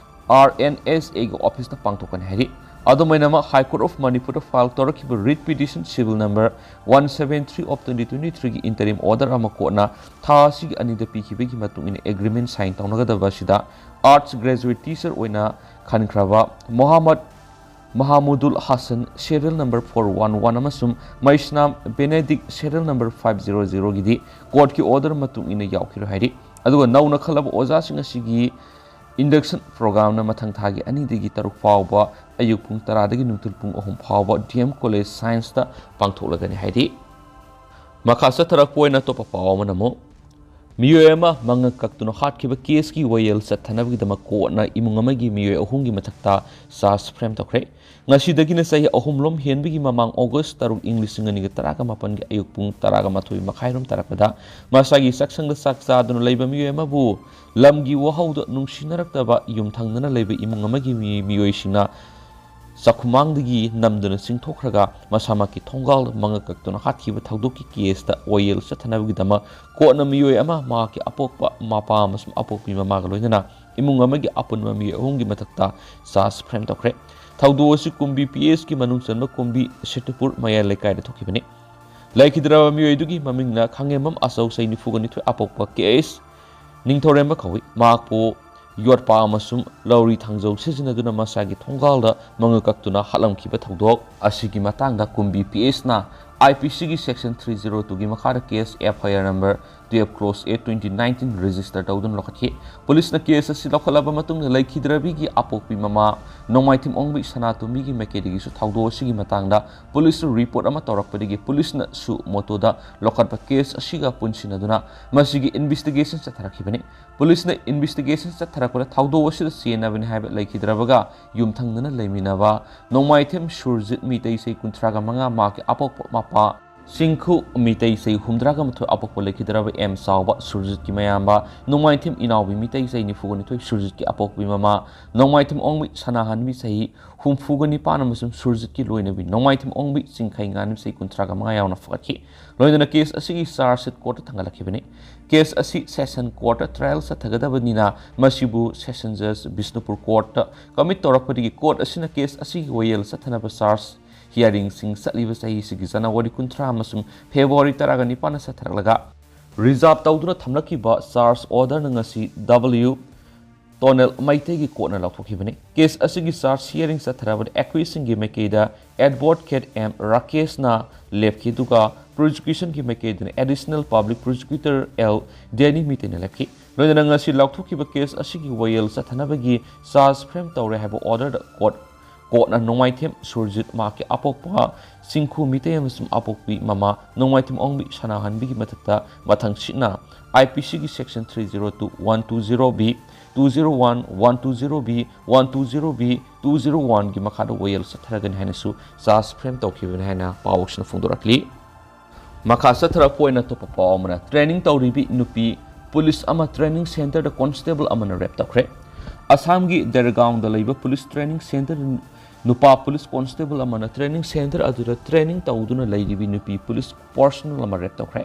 ꯑꯥꯔ ꯑꯦꯟ ꯑꯦꯁ ꯑꯦꯒꯤ ꯑꯣꯐꯤꯁꯇ ꯄꯥꯡꯊꯣꯛꯀꯅꯤ ꯍꯥꯏꯔꯤ꯫ ꯑꯗꯨꯃꯥꯏꯅꯃꯛ ꯍꯥꯏ ꯀꯣꯔꯠ ꯑꯣꯐ ꯃꯅꯤꯄꯨꯔꯗ ꯐꯥꯏꯜ ꯇꯧꯔꯛꯈꯤꯕ read petition cereal number one seven three of twenty twenty ꯊ꯭ꯔꯤꯒꯤ ꯏꯟꯇꯔꯤꯝ ꯑꯣꯔꯗꯔ ꯑꯃ ꯀꯣꯔꯠꯅ ꯊꯥ ꯑꯁꯤꯒꯤ ꯑꯅꯤꯗ ꯄꯤꯈꯤꯕꯒꯤ ꯃꯇꯨꯡ ꯏꯟꯅ ꯑꯦꯒ꯭ꯔꯤꯃꯦꯟ ꯁꯥꯏꯟ ꯇꯧꯅꯒꯗꯕ ꯑꯁꯤꯗ ꯑꯥꯔꯠꯁ ꯒ꯭ꯔꯦꯖꯨꯋꯦꯠ ꯇꯤꯆꯔ ꯑꯣꯏꯅ ꯈꯟꯈ꯭ꯔꯕ Mohammad Mahamudul Hasan, serial number four one one ꯑꯃꯁꯨꯡ Meisnam Benedict, serial number five zero ꯖꯤꯔꯣꯒꯤꯗꯤ ꯀꯣꯔꯠꯀꯤ ꯑꯣꯔꯗꯔ ꯃꯇꯨꯡ ꯏꯟꯅ ꯌꯥꯎꯈꯤꯔꯣꯏ ꯍꯥꯏꯔꯤ꯫ ꯑꯗꯨꯒ ꯅꯧꯅ ꯈꯜꯂꯕ ꯑꯣꯖꯥꯁꯤꯡ ꯑꯁꯤꯒꯤ ꯏꯟꯗꯛꯁꯟ ꯄ꯭ꯔꯣꯒ꯭ꯔꯥꯝꯅ ꯃꯊꯪ ꯊꯥꯒꯤ ꯑꯅꯤꯗꯒꯤ ꯇꯔꯨꯛ ꯐꯥꯎꯕ ꯑꯌꯨꯛ ꯄꯨꯡ ꯇꯔꯥꯗꯒꯤ ꯅꯨꯡꯊꯤꯜ ꯄꯨꯡ ꯑꯍꯨꯝ ꯐꯥꯎꯕ ꯗꯤ ꯑꯦꯝ ꯀꯣꯂꯦꯖ ꯁꯥꯏꯟꯁꯇ ꯄꯥꯡꯊꯣꯛꯂꯒꯅꯤ ꯍꯥꯏꯔꯤ꯫ ꯃꯈꯥ ꯆꯠꯊꯔꯛꯄ ꯑꯣꯏꯅ ꯑꯇꯣꯞꯄ ꯄꯥꯎ ꯑꯃꯅ ꯑꯃꯨꯛ, ꯃꯤꯑꯣꯏ ꯑꯃ ꯃꯉꯛ ꯀꯛꯇꯨꯅ ꯍꯥꯠꯈꯤꯕ ꯀꯦꯁꯀꯤ ꯋꯥꯌꯦꯜ ꯆꯠꯊꯅꯕꯒꯤꯗꯃꯛ ꯀꯣꯔꯠꯅ ꯏꯃꯨꯡ ꯑꯃꯒꯤ ꯃꯤꯑꯣꯏ ꯑꯍꯨꯝꯒꯤ ꯃꯊꯛꯇ ꯆꯥꯔꯖ ꯐ꯭ꯔꯦꯝ ꯇꯧꯈ꯭ꯔꯦ꯫ ꯉꯁꯤꯗꯒꯤꯅ ꯆꯍꯤ ꯑꯍꯨꯝ ꯂꯣꯝ ꯍꯦꯟꯕꯒꯤ ꯃꯃꯥꯡ ꯑꯣꯒꯁ ꯇꯔꯨꯛ, ꯏꯪ ꯂꯤꯁꯤꯡ ꯑꯅꯤꯒ ꯇꯔꯥꯒ ꯃꯥꯄꯟꯒꯤ ꯑꯌꯨꯛ ꯄꯨꯡ ꯇꯔꯥꯒ ꯃꯥꯊꯣꯏ ꯃꯈꯥꯏꯔꯣꯝ ꯇꯥꯔꯛꯄꯗ ꯃꯁꯥꯒꯤ ꯆꯥꯛꯁꯪꯗ ꯆꯥꯛ ꯆꯥꯗꯨꯅ ꯂꯩꯕ ꯃꯤꯑꯣꯏ ꯑꯃꯕꯨ ꯂꯝꯒꯤ ꯋꯥꯍꯧꯗ ꯅꯨꯡꯁꯤꯅꯔꯛꯇꯕ ꯌꯨꯝꯊꯪꯅꯅ ꯂꯩꯕ ꯏꯃꯨꯡ ꯑꯃꯒꯤ ꯃꯤ-, ꯃꯤꯑꯣꯏꯁꯤꯡꯅ ꯆꯥꯛꯈꯨꯃꯥꯡꯗꯒꯤ ꯅꯝꯗꯨꯅ ꯆꯤꯡꯊꯣꯛꯈ꯭ꯔꯒ ꯃꯁꯥꯃꯛꯀꯤ ꯊꯣꯡꯒꯥꯜꯗ ꯃꯉꯛ ꯀꯛꯇꯨꯅ ꯍꯥꯠꯈꯤꯕ ꯊꯧꯗꯣꯛꯀꯤ ꯀꯦꯁꯇ ꯋꯥꯌꯦꯜ ꯆꯠꯊꯅꯕꯒꯤꯗꯃꯛ ꯀꯣꯔꯠꯅ ꯃꯤꯑꯣꯏ ꯑꯃ ꯃꯍꯥꯛꯀꯤ ꯑꯄꯣꯛꯄ ꯃꯄꯥ ꯑꯃꯁꯨꯡ ꯑꯄꯣꯛꯄꯤ ꯃꯃꯥꯒ ꯂꯣꯏꯅꯅ ꯏꯃꯨꯡ ꯑꯃꯒꯤ ꯑꯄꯨꯟꯕ ꯃꯤꯑꯣꯏ ꯑꯍꯨꯝꯒꯤ ꯃꯊꯛꯇ ꯆꯥꯔꯖ ꯐ꯭ꯔꯦꯝ ꯇꯧꯈ꯭ꯔꯦ꯫ ꯊꯧꯗꯣꯛ ꯑꯁꯤ ꯀꯨꯝꯕꯤ ꯄꯤ ꯑꯦꯁꯀꯤ ꯃꯅꯨꯡ ꯆꯟꯕ ꯀꯨꯝꯕꯤ ꯁꯦꯇꯨꯄꯨꯔ ꯃꯌꯥꯏ ꯂꯩꯀꯥꯏꯗ ꯊꯣꯛꯈꯤꯕꯅꯤ꯫ ꯂꯩꯈꯤꯗ꯭ꯔꯕ ꯃꯤꯑꯣꯏ ꯑꯗꯨꯒꯤ ꯃꯃꯤꯡꯅ ꯈꯥꯉꯦꯝꯕꯝ ꯑꯆꯧ ꯆꯍꯤ ꯅꯤꯐꯨꯒ ꯅꯤꯊꯣꯏ ꯑꯄꯣꯛꯄ ꯀꯦ ꯑꯦꯁ ꯅꯤꯡꯊꯧꯔꯦꯝꯕ ꯀꯧꯏ꯫ ꯃꯍꯥꯛꯄꯨ ꯌꯣꯠꯄꯥꯛ ꯑꯃꯁꯨꯡ ꯂꯧꯔꯤ ꯊꯥꯡꯖꯧ ꯁꯤꯖꯤꯟꯅꯗꯨꯅ ꯃꯁꯥꯒꯤ ꯊꯣꯡꯒꯥꯜꯗ ꯃꯉꯛ ꯀꯛꯇꯨꯅ ꯍꯥꯠꯂꯝꯈꯤꯕ ꯊꯧꯗꯣꯛ ꯑꯁꯤꯒꯤ ꯃꯇꯥꯡꯗ ꯀꯨꯝꯕꯤ ꯄꯤ ꯑꯦꯁꯅ ꯑꯥꯏ ꯄꯤ ꯁꯤꯒꯤ ꯁꯦꯛꯁꯟ ꯊ꯭ꯔꯤ ꯖꯤꯔꯣ ꯇꯨꯒꯤ ꯃꯈꯥꯗ case F I R number twelve close A twenty nineteen register ꯇꯧꯗꯨꯅ ꯂꯧꯈꯠꯈꯤ꯫ ꯄꯨꯂꯤꯁꯅ ꯀꯦꯁ ꯑꯁꯤ ꯂꯧꯈꯠꯂꯕ ꯃꯇꯨꯡꯗ ꯂꯩꯈꯤꯗ꯭ꯔꯕꯤꯒꯤ ꯑꯄꯣꯛꯄꯤ ꯃꯃꯥ ꯅꯣꯡꯃꯥꯏꯊꯦꯝ ꯑꯣꯡꯕꯤ ꯁꯅꯥꯇꯣꯝꯕꯤꯒꯤ ꯃꯥꯏꯀꯩꯗꯒꯤꯁꯨ ꯊꯧꯗꯣꯛ ꯑꯁꯤꯒꯤ ꯃꯇꯥꯡꯗ ꯄꯨꯂꯤꯁꯇ ꯔꯤꯄꯣꯔꯠ ꯑꯃ ꯇꯧꯔꯛꯄꯗꯒꯤ ꯄꯨꯂꯤꯁꯅꯁꯨ ꯃꯣꯇꯣꯗ ꯂꯧꯈꯠꯄ ꯀꯦꯁ ꯑꯁꯤꯒ ꯄꯨꯟꯁꯤꯟꯅꯗꯨꯅ ꯃꯁꯤꯒꯤ ꯏꯟꯚꯦꯁꯇꯤꯒꯦꯁꯟ ꯆꯠꯊꯔꯛꯈꯤꯕꯅꯤ꯫ ꯄꯨꯂꯤꯁꯅ ꯏꯟꯚꯦꯁꯇꯤꯒꯦꯁꯟ ꯆꯠꯊꯔꯛꯄꯗ ꯊꯧꯗꯣꯛ ꯑꯁꯤꯗ ꯆꯦꯟꯅꯕꯅꯤ ꯍꯥꯏꯕ ꯂꯩꯈꯤꯗ꯭ꯔꯕꯒ ꯌꯨꯝꯊꯪꯅꯅ ꯂꯩꯃꯤꯟꯅꯕ ꯅꯣꯡꯃꯥꯏꯊꯦꯝ ꯁꯨꯔꯖꯤꯠ ꯃꯤꯇꯩ ꯆꯍꯤ ꯀꯨꯟꯊ꯭ꯔꯥꯒ ꯃꯉꯥ, ꯃꯍꯥꯛꯀꯤ ꯑꯄꯣꯛꯄ ꯃꯄꯥ ꯆꯤꯡꯈꯨ ꯃꯤꯇꯩ ꯆꯍꯤ ꯍꯨꯝꯗ꯭ꯔꯥꯒ ꯃꯥꯊꯣꯏ ꯑꯄꯣꯛꯄ ꯂꯩꯈꯤꯗ꯭ꯔꯕ ꯑꯦꯝ ꯆꯥꯎꯕ ꯁꯨꯔꯖꯤꯠꯀꯤ ꯃꯌꯥꯝꯕ ꯅꯣꯡꯃꯥꯏꯊꯦꯝ ꯏꯅꯥꯎꯕꯤ ꯃꯤꯇꯩ ꯆꯍꯤ ꯅꯤꯐꯨꯒ ꯅꯤꯊꯣꯏ ꯁꯨꯔꯖꯤꯠꯀꯤ ꯑꯄꯣꯛꯄꯤ ꯃꯃꯥ ꯅꯣꯡꯃꯥꯏꯊꯦꯝ ꯑꯣꯡꯕꯤ ꯁꯅꯥꯍꯟꯕꯤ ꯆꯍꯤ ꯍꯨꯝꯐꯨꯒ ꯅꯤꯄꯥꯟ ꯑꯃꯁꯨꯡ ꯁꯨꯔꯖꯤꯠꯀꯤ ꯂꯣꯏꯅꯕꯤ ꯅꯣꯡꯃꯥꯏꯊꯦꯝ ꯑꯣꯡꯕꯤ ꯆꯤꯡꯈꯩ ꯉꯥꯅꯨ ꯆꯍꯤ ꯀꯨꯟꯊ꯭ꯔꯥꯒ ꯃꯉꯥ ꯌꯥꯎꯅ ꯐꯒꯠꯈꯤ꯫ ꯂꯣꯏꯅꯅ ꯀꯦꯁ ꯑꯁꯤꯒꯤ ꯆꯥꯔꯖ ꯁꯤꯠ ꯀꯣꯔꯠꯇ ꯊꯥꯡꯒꯠꯂꯛꯈꯤꯕꯅꯤ꯫ ꯀꯦꯁ ꯑꯁꯤ ꯁꯦꯁꯟ ꯀꯣꯔꯠꯇ ꯇ꯭ꯔꯥꯌꯦꯜ ꯆꯠꯊꯒꯗꯕꯅꯤꯅ ꯃꯁꯤꯕꯨ ꯁꯦꯁꯟ ꯖꯖ ꯕꯤꯁꯅꯨꯄꯨꯔ ꯀꯣꯔꯠꯇ ꯀꯃꯤꯠ ꯇꯧꯔꯛꯄꯗꯒꯤ ꯀꯣꯔꯠ ꯑꯁꯤꯅ ꯀꯦꯁ ꯑꯁꯤꯒꯤ ꯋꯥꯌꯦꯜ ꯆꯠꯊꯅꯕ ꯆꯥꯔꯖ ꯍꯤꯌꯥꯔꯤꯡꯁꯤꯡ ꯆꯠꯂꯤꯕ ꯆꯍꯤꯁꯤꯒꯤ ꯖꯅꯋꯥꯔꯤ ꯀꯨꯟꯊ꯭ꯔꯥ ꯑꯃꯁꯨꯡ ꯐꯦꯕ꯭ꯔꯨꯋꯥꯔꯤ ꯇꯔꯥꯒ ꯅꯤꯄꯥꯟꯗ ꯆꯠꯊꯔꯛꯂꯒ ꯔꯤꯖꯥꯔꯚ ꯇꯧꯗꯨꯅ ꯊꯝꯂꯛꯈꯤꯕ ꯆꯥꯔꯖ ꯑꯣꯔꯗꯔꯅ ꯉꯁꯤ ꯗꯕꯜꯌꯨ ꯇꯣꯅꯦꯜ ꯃꯩꯇꯩꯒꯤ ꯀꯣꯔꯠꯅ ꯂꯥꯎꯊꯣꯛꯈꯤꯕꯅꯤ꯫ ꯀꯦꯁ ꯑꯁꯤꯒꯤ ꯆꯥꯔꯖ ꯍꯤꯌꯥꯔꯤꯡ ꯆꯠꯊꯔꯕꯗ ꯑꯦꯀ꯭ꯌꯨꯁꯁꯤꯡꯒꯤ ꯃꯥꯏꯀꯩꯗ ꯑꯦꯗꯚꯣꯀꯦꯠ ꯑꯦꯝ ꯔꯥꯀꯦꯁꯅ ꯂꯦꯞꯈꯤ, ꯑꯗꯨꯒ ꯄ꯭ꯔꯣꯁꯤꯀ꯭ꯌꯨꯁꯟꯒꯤ ꯃꯥꯏꯀꯩꯗꯅ ꯑꯦꯗꯤꯁꯅꯦꯜ ꯄꯕ꯭ꯂꯤꯛ ꯄ꯭ꯔꯣꯁꯤꯀ꯭ꯌꯨꯇꯔ ꯑꯦꯜ ꯗꯦꯅꯤ ꯃꯤꯇꯩꯅ ꯂꯦꯞꯈꯤ꯫ ꯂꯣꯏꯅꯅ ꯉꯁꯤ ꯂꯥꯎꯊꯣꯛꯈꯤꯕ ꯀꯦꯁ ꯑꯁꯤꯒꯤ ꯋꯥꯌꯦꯜ ꯆꯠꯊꯅꯕꯒꯤ ꯆꯥꯔꯖ ꯐ꯭ꯔꯦꯝ ꯇꯧꯔꯦ ꯍꯥꯏꯕ ꯑꯣꯔꯗꯔꯗ ꯀꯣꯔꯠ ꯀꯣꯔꯠꯅ ꯅꯣꯡꯃꯥꯏꯊꯦꯝ ꯁꯨꯔꯖꯤꯠ ꯃꯍꯥꯛꯀꯤ ꯑꯄꯣꯛꯄ ꯆꯤꯡꯈꯨ ꯃꯤꯇꯩ ꯑꯃꯁꯨꯡ ꯑꯄꯣꯛꯄꯤ ꯃꯃꯥ ꯅꯣꯡꯃꯥꯏꯊꯦꯝ ꯑꯣꯡꯕꯤ ꯁꯅꯥꯍꯟꯕꯤꯒꯤ ꯃꯊꯛꯇ ꯃꯊꯪꯁꯤꯠꯅ ꯑꯥꯏ ꯄꯤ ꯁꯤꯒꯤ section three zero two, one two zero B, two zero one, one two zero B, one two zero B, two zero ꯋꯥꯟꯒꯤ ꯃꯈꯥꯗ ꯋꯥꯌꯦꯜ ꯆꯠꯊꯔꯒꯅꯤ ꯍꯥꯏꯅꯁꯨ ꯆꯥꯔꯖ ꯐ꯭ꯔꯦꯝ ꯇꯧꯈꯤꯕꯅꯤ ꯍꯥꯏꯅ ꯄꯥꯎꯁꯤꯅ ꯐꯣꯡꯗꯣꯔꯛꯂꯤ꯫ ꯃꯈꯥ ꯆꯠꯊꯔꯛꯄ ꯑꯣꯏꯅ ꯑꯇꯣꯞꯄ ꯄꯥꯎ ꯑꯃꯅ, ꯇ꯭ꯔꯦꯅꯤꯡ ꯇꯧꯔꯤꯕꯤ ꯅꯨꯄꯤ ꯄꯨꯂꯤꯁ ꯑꯃ ꯇ꯭ꯔꯦꯅꯤꯡ ꯁꯦꯟꯇꯔꯗ ꯀꯣꯟꯁꯇꯦꯕꯜ ꯑꯃꯅ ꯔꯦꯞ ꯇꯧꯈ꯭ꯔꯦ꯫ ꯑꯁꯥꯝꯒꯤ ꯗꯦꯔꯒꯥꯎꯟꯗ ꯂꯩꯕ ꯄꯨꯂꯤꯁ ꯇ꯭ꯔꯦꯅꯤꯡ ꯁꯦꯟꯇꯔꯗ ꯅꯨꯄꯥ ꯄꯨꯂꯤꯁ ꯀꯣꯟꯁꯇꯦꯕꯜ ꯑꯃꯅ ꯇ꯭ꯔꯦꯅꯤꯡ ꯁꯦꯟꯇꯔ ꯑꯗꯨꯗ ꯇ꯭ꯔꯦꯅꯤꯡ ꯇꯧꯗꯨꯅ ꯂꯩꯔꯤꯕꯤ ꯅꯨꯄꯤ ꯄꯨꯂꯤꯁ ꯄꯔꯁꯅꯦꯜ ꯑꯃ ꯔꯦꯞ ꯇꯧꯈ꯭ꯔꯦ꯫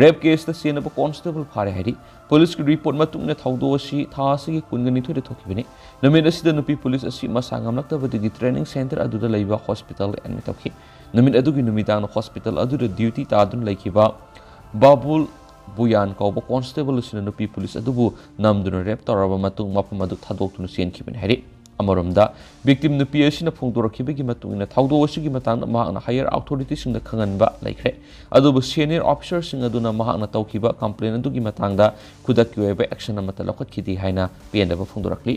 ꯔꯦꯞ ꯀꯦꯁꯇ ꯆꯦꯟꯅꯕ ꯀꯣꯟꯁꯇꯦꯕꯜ ꯐꯥꯔꯦ ꯍꯥꯏꯔꯤ꯫ ꯄꯨꯂꯤꯁꯀꯤ ꯔꯤꯄꯣꯔꯠ ꯃꯇꯨꯡ ꯏꯟꯅ ꯊꯧꯗꯣꯛ ꯑꯁꯤ ꯊꯥ ꯑꯁꯤꯒꯤ ꯀꯨꯟꯒ ꯅꯤꯊꯣꯏꯗ ꯊꯣꯛꯈꯤꯕꯅꯤ꯫ ꯅꯨꯃꯤꯠ ꯑꯁꯤꯗ ꯅꯨꯄꯤ ꯄꯨꯂꯤꯁ ꯑꯁꯤ ꯃꯁꯥ ꯉꯝꯂꯛꯇꯕꯗꯒꯤ ꯇ꯭ꯔꯦꯅꯤꯡ ꯁꯦꯟꯇꯔ ꯑꯗꯨꯗ ꯂꯩꯕ ꯍꯣꯁꯄꯤꯇꯥꯜꯗ ꯑꯦꯗꯃꯤꯠ ꯇꯧꯈꯤ꯫ ꯅꯨꯃꯤꯠ ꯑꯗꯨꯒꯤ ꯅꯨꯃꯤꯗꯥꯡꯗ ꯍꯣꯁꯄꯤꯇꯥꯜ ꯑꯗꯨꯗ ꯗ꯭ꯌꯨꯇꯤ ꯇꯥꯗꯨꯅ ꯂꯩꯈꯤꯕ ꯕꯥꯕꯨꯜ ꯕꯨꯌꯥꯟ ꯀꯧꯕ ꯀꯣꯟꯁꯇꯦꯕꯜ ꯑꯁꯤꯅ ꯅꯨꯄꯤ ꯄꯨꯂꯤꯁ ꯑꯗꯨꯕꯨ ꯅꯝꯗꯨꯅ ꯔꯦꯞ ꯇꯧꯔꯕ ꯃꯇꯨꯡ ꯃꯐꯝ ꯑꯗꯨ ꯊꯥꯗꯣꯛꯇꯨꯅ ꯆꯦꯟꯈꯤꯕꯅꯤ ꯍꯥꯏꯔꯤ꯫ ꯑꯃꯔꯣꯝꯗ, ꯚꯤꯛꯇꯤꯝ ꯅꯨꯄꯤ ꯑꯁꯤꯅ ꯐꯣꯡꯗꯣꯔꯛꯈꯤꯕꯒꯤ ꯃꯇꯨꯡ ꯏꯟꯅ ꯊꯧꯗꯣꯛ ꯑꯁꯤꯒꯤ ꯃꯇꯥꯡꯗ ꯃꯍꯥꯛꯅ ꯍꯥꯌꯔ ꯑꯣꯊꯣꯔꯤꯇꯤꯁꯤꯡꯗ ꯈꯪꯍꯟꯕ ꯂꯩꯈ꯭ꯔꯦ꯫ ꯑꯗꯨꯕꯨ ꯁꯦꯅꯤꯌꯔ ꯑꯣꯐꯤꯁꯔꯁꯤꯡ ꯑꯗꯨꯅ ꯃꯍꯥꯛꯅ ꯇꯧꯈꯤꯕ ꯀꯝꯄ꯭ꯂꯦꯟ ꯑꯗꯨꯒꯤ ꯃꯇꯥꯡꯗ ꯈꯨꯗꯛꯀꯤ ꯑꯣꯏꯕ ꯑꯦꯛꯁꯟ ꯑꯃꯠꯇ ꯂꯧꯈꯠꯈꯤꯗꯦ ꯍꯥꯏꯅ ꯄꯦꯟꯗꯕ ꯐꯣꯡꯗꯣꯔꯛꯂꯤ꯫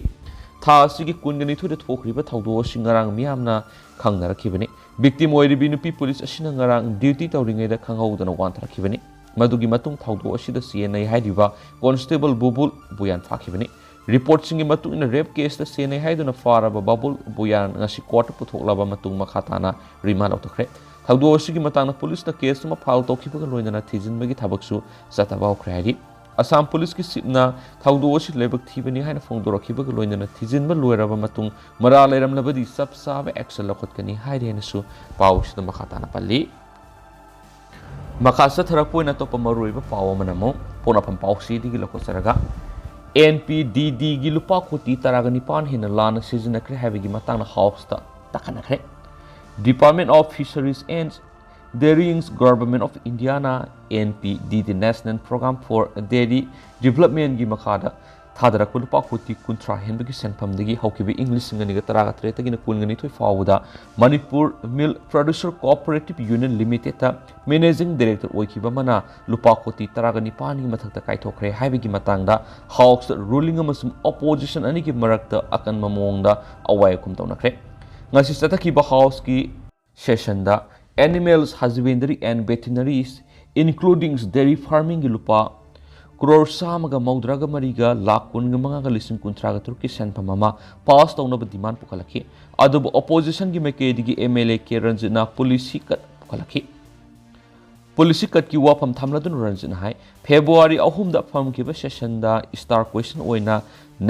ꯊꯥ ꯑꯁꯤꯒꯤ ꯀꯨꯟꯒ ꯅꯤꯊꯣꯏꯗ ꯊꯣꯛꯈ꯭ꯔꯤꯕ ꯊꯧꯗꯣꯛ ꯑꯁꯤ ꯉꯔꯥꯡ ꯃꯤꯌꯥꯝꯅ ꯈꯪꯅꯔꯛꯈꯤꯕꯅꯤ꯫ ꯚꯤꯛꯇꯤꯝ ꯑꯣꯏꯔꯤꯕꯤ ꯅꯨꯄꯤ ꯄꯨꯂꯤꯁ ꯑꯁꯤꯅ ꯉꯔꯥꯡ ꯗ꯭ꯌꯨꯇꯤ ꯇꯧꯔꯤꯉꯩꯗ ꯈꯪꯍꯧꯗꯅ ꯋꯥꯟꯊꯔꯛꯈꯤꯕꯅꯤ꯫ ꯃꯗꯨꯒꯤ ꯃꯇꯨꯡ ꯊꯧꯗꯣꯛ ꯑꯁꯤꯗ ꯆꯦꯟꯅꯩ ꯍꯥꯏꯔꯤꯕ ꯀꯣꯟꯁꯇꯦꯕꯜ ꯕꯨꯕꯨꯜ ꯕꯨꯌꯥꯟ ꯐꯥꯈꯤꯕꯅꯤ꯫ ꯔꯤꯄꯣꯔꯠꯁꯤꯡꯒꯤ ꯃꯇꯨꯡ ꯏꯟꯅ ꯔꯦꯞ ꯀꯦꯁꯇ ꯆꯦꯟꯅꯩ ꯍꯥꯏꯗꯨꯅ ꯐꯥꯔꯕ ꯕꯥꯕꯨꯜ ꯕꯨꯌꯥꯟ ꯉꯁꯤ ꯀꯣꯔꯠꯇ ꯄꯨꯊꯣꯛꯂꯕ ꯃꯇꯨꯡ ꯃꯈꯥ ꯇꯥꯅ ꯔꯤꯃꯥꯟ ꯂꯧꯊꯣꯛꯈ꯭ꯔꯦ꯫ ꯊꯧꯗꯣꯛ ꯑꯁꯤꯒꯤ ꯃꯇꯥꯡꯗ ꯄꯨꯂꯤꯁꯅ ꯀꯦꯁ ꯑꯃ ꯐꯥꯏꯜ ꯇꯧꯈꯤꯕꯒ ꯂꯣꯏꯅꯅ ꯊꯤꯖꯤꯟꯕꯒꯤ ꯊꯕꯛꯁꯨ ꯆꯠꯊꯕ ꯍꯧꯈ꯭ꯔꯦ ꯍꯥꯏꯔꯤ꯫ ꯑꯁꯥꯝ ꯄꯨꯂꯤꯁꯀꯤ ꯆꯤꯞꯅ ꯊꯧꯗꯣꯛ ꯑꯁꯤ ꯂꯥꯏꯕꯛ ꯊꯤꯕꯅꯤ ꯍꯥꯏꯅ ꯐꯣꯡꯗꯣꯔꯛꯈꯤꯕꯒ ꯂꯣꯏꯅꯅ ꯊꯤꯖꯤꯟꯕ ꯂꯣꯏꯔꯕ ꯃꯇꯨꯡ ꯃꯔꯥꯜ ꯂꯩꯔꯝꯂꯕꯗꯤ ꯆꯞ ꯆꯥꯕ ꯑꯦꯛꯁꯟ ꯂꯧꯈꯠꯀꯅꯤ ꯍꯥꯏꯔꯤ ꯍꯥꯏꯅꯁꯨ ꯄꯥꯎ ꯑꯁꯤꯗ ꯃꯈꯥ ꯇꯥꯅ ꯄꯜꯂꯤ꯫ ꯃꯈꯥ ꯆꯠꯊꯔꯛꯄ ꯑꯣꯏꯅ ꯑꯇꯣꯞꯄ ꯃꯔꯨꯑꯣꯏꯕ ꯄꯥꯎ ꯑꯃꯅ ꯑꯃꯨꯛ ꯄꯣꯛꯅꯐꯝ ꯄꯥꯎꯆꯦꯗꯒꯤ ꯂꯧꯈꯠꯆꯔꯒ, ꯑꯦꯟ ꯄꯤ ꯗꯤ ꯗꯤꯒꯤ ꯂꯨꯄꯥ ꯀꯣꯇꯤ ꯇꯔꯥꯒ ꯅꯤꯄꯥꯟ ꯍꯦꯟꯅ ꯂꯥꯟꯅ ꯁꯤꯖꯤꯟꯅꯈ꯭ꯔꯦ ꯍꯥꯏꯕꯒꯤ ꯃꯇꯥꯡꯗ ꯍꯥꯎꯁꯇ ꯇꯥꯈꯠꯅꯈ꯭ꯔꯦ꯫ Department of Fisheries and Dairying, Government of Indiaꯅ N P D D, National Program for Dairy Developmentꯀꯤ ꯃꯈꯥꯗ ꯊꯥꯗꯔꯛꯄ ꯂꯨꯄꯥ ꯀꯣꯇꯤ ꯀꯨꯟꯊ꯭ꯔꯥ ꯍꯦꯟꯕꯒꯤ ꯁꯦꯟꯐꯝꯗꯒꯤ ꯍꯧꯈꯤꯕ ꯏꯪ ꯂꯤꯁꯤꯡ ꯑꯅꯤꯒ ꯇꯔꯥꯒ ꯇꯔꯦꯠꯇꯒꯤꯅ ꯀꯨꯟꯒ ꯅꯤꯊꯣꯏ ꯐꯥꯎꯕꯗ Manipur milk producer cooperative union ꯂꯤꯃꯤꯇꯦꯗꯇ ꯃꯦꯅꯦꯖꯤꯡ ꯗꯥꯏꯔꯦꯛꯇꯔ ꯑꯣꯏꯈꯤꯕ ꯑꯃꯅ ꯂꯨꯄꯥ ꯀꯣꯇꯤ ꯇꯔꯥꯒ ꯅꯤꯄꯥꯟꯒꯤ ꯃꯊꯛꯇ ꯀꯥꯏꯊꯣꯛꯈ꯭ꯔꯦ ꯍꯥꯏꯕꯒꯤ ꯃꯇꯥꯡꯗ ꯍꯥꯎꯁꯇ ꯔꯨꯂꯤꯡ ꯑꯃꯁꯨꯡ ꯑꯣꯄꯣꯖꯤꯁꯟ ꯑꯅꯤꯒꯤ ꯃꯔꯛꯇ ꯑꯀꯟꯕ ꯃꯑꯣꯡꯗ ꯑꯋꯥꯏ ꯑꯈꯨꯝ ꯇꯧꯅꯈ꯭ꯔꯦ꯫ ꯉꯁꯤ ꯆꯠꯊꯈꯤꯕ ꯍꯥꯎꯁꯀꯤ ꯁꯦꯁꯟꯗ Animals Husbandry and Veterinary, including Dairy Farmingꯒꯤ ꯂꯨꯄꯥ ꯀ꯭ꯔꯣꯔ ꯆꯥꯝꯃꯒ ꯃꯧꯗ꯭ꯔꯥꯒ ꯃꯔꯤꯒ ꯂꯥꯈ ꯀꯨꯟꯒ ꯃꯉꯥꯒ ꯂꯤꯁꯤꯡ ꯀꯨꯟꯊ꯭ꯔꯥꯒ ꯇꯔꯨꯛꯀꯤ ꯁꯦꯟꯐꯝ ꯑꯃ ꯄꯥꯁ ꯇꯧꯅꯕ ꯗꯤꯃꯥꯟ ꯄꯨꯈꯠꯂꯛꯈꯤ꯫ ꯑꯗꯨꯕꯨ ꯑꯣꯄꯣꯖꯤꯁꯟꯒꯤ ꯃꯥꯏꯀꯩꯗꯒꯤ ꯑꯦꯝ ꯑꯦꯜ ꯑꯦ ꯀꯦ ꯔꯟꯖꯤꯠꯅ ꯄꯣꯂꯤꯁꯤ ꯀꯠ ꯄꯨꯈꯠꯂꯛꯈꯤ꯫ Policy cutꯀꯤ ꯋꯥꯐꯝ ꯊꯝꯂꯗꯨꯅ ꯔꯟꯖꯤꯠꯅ ꯍꯥꯏ, February ꯑꯍꯨꯝꯗ ꯐꯝꯈꯤꯕ sessionꯗ star question ꯑꯣꯏꯅ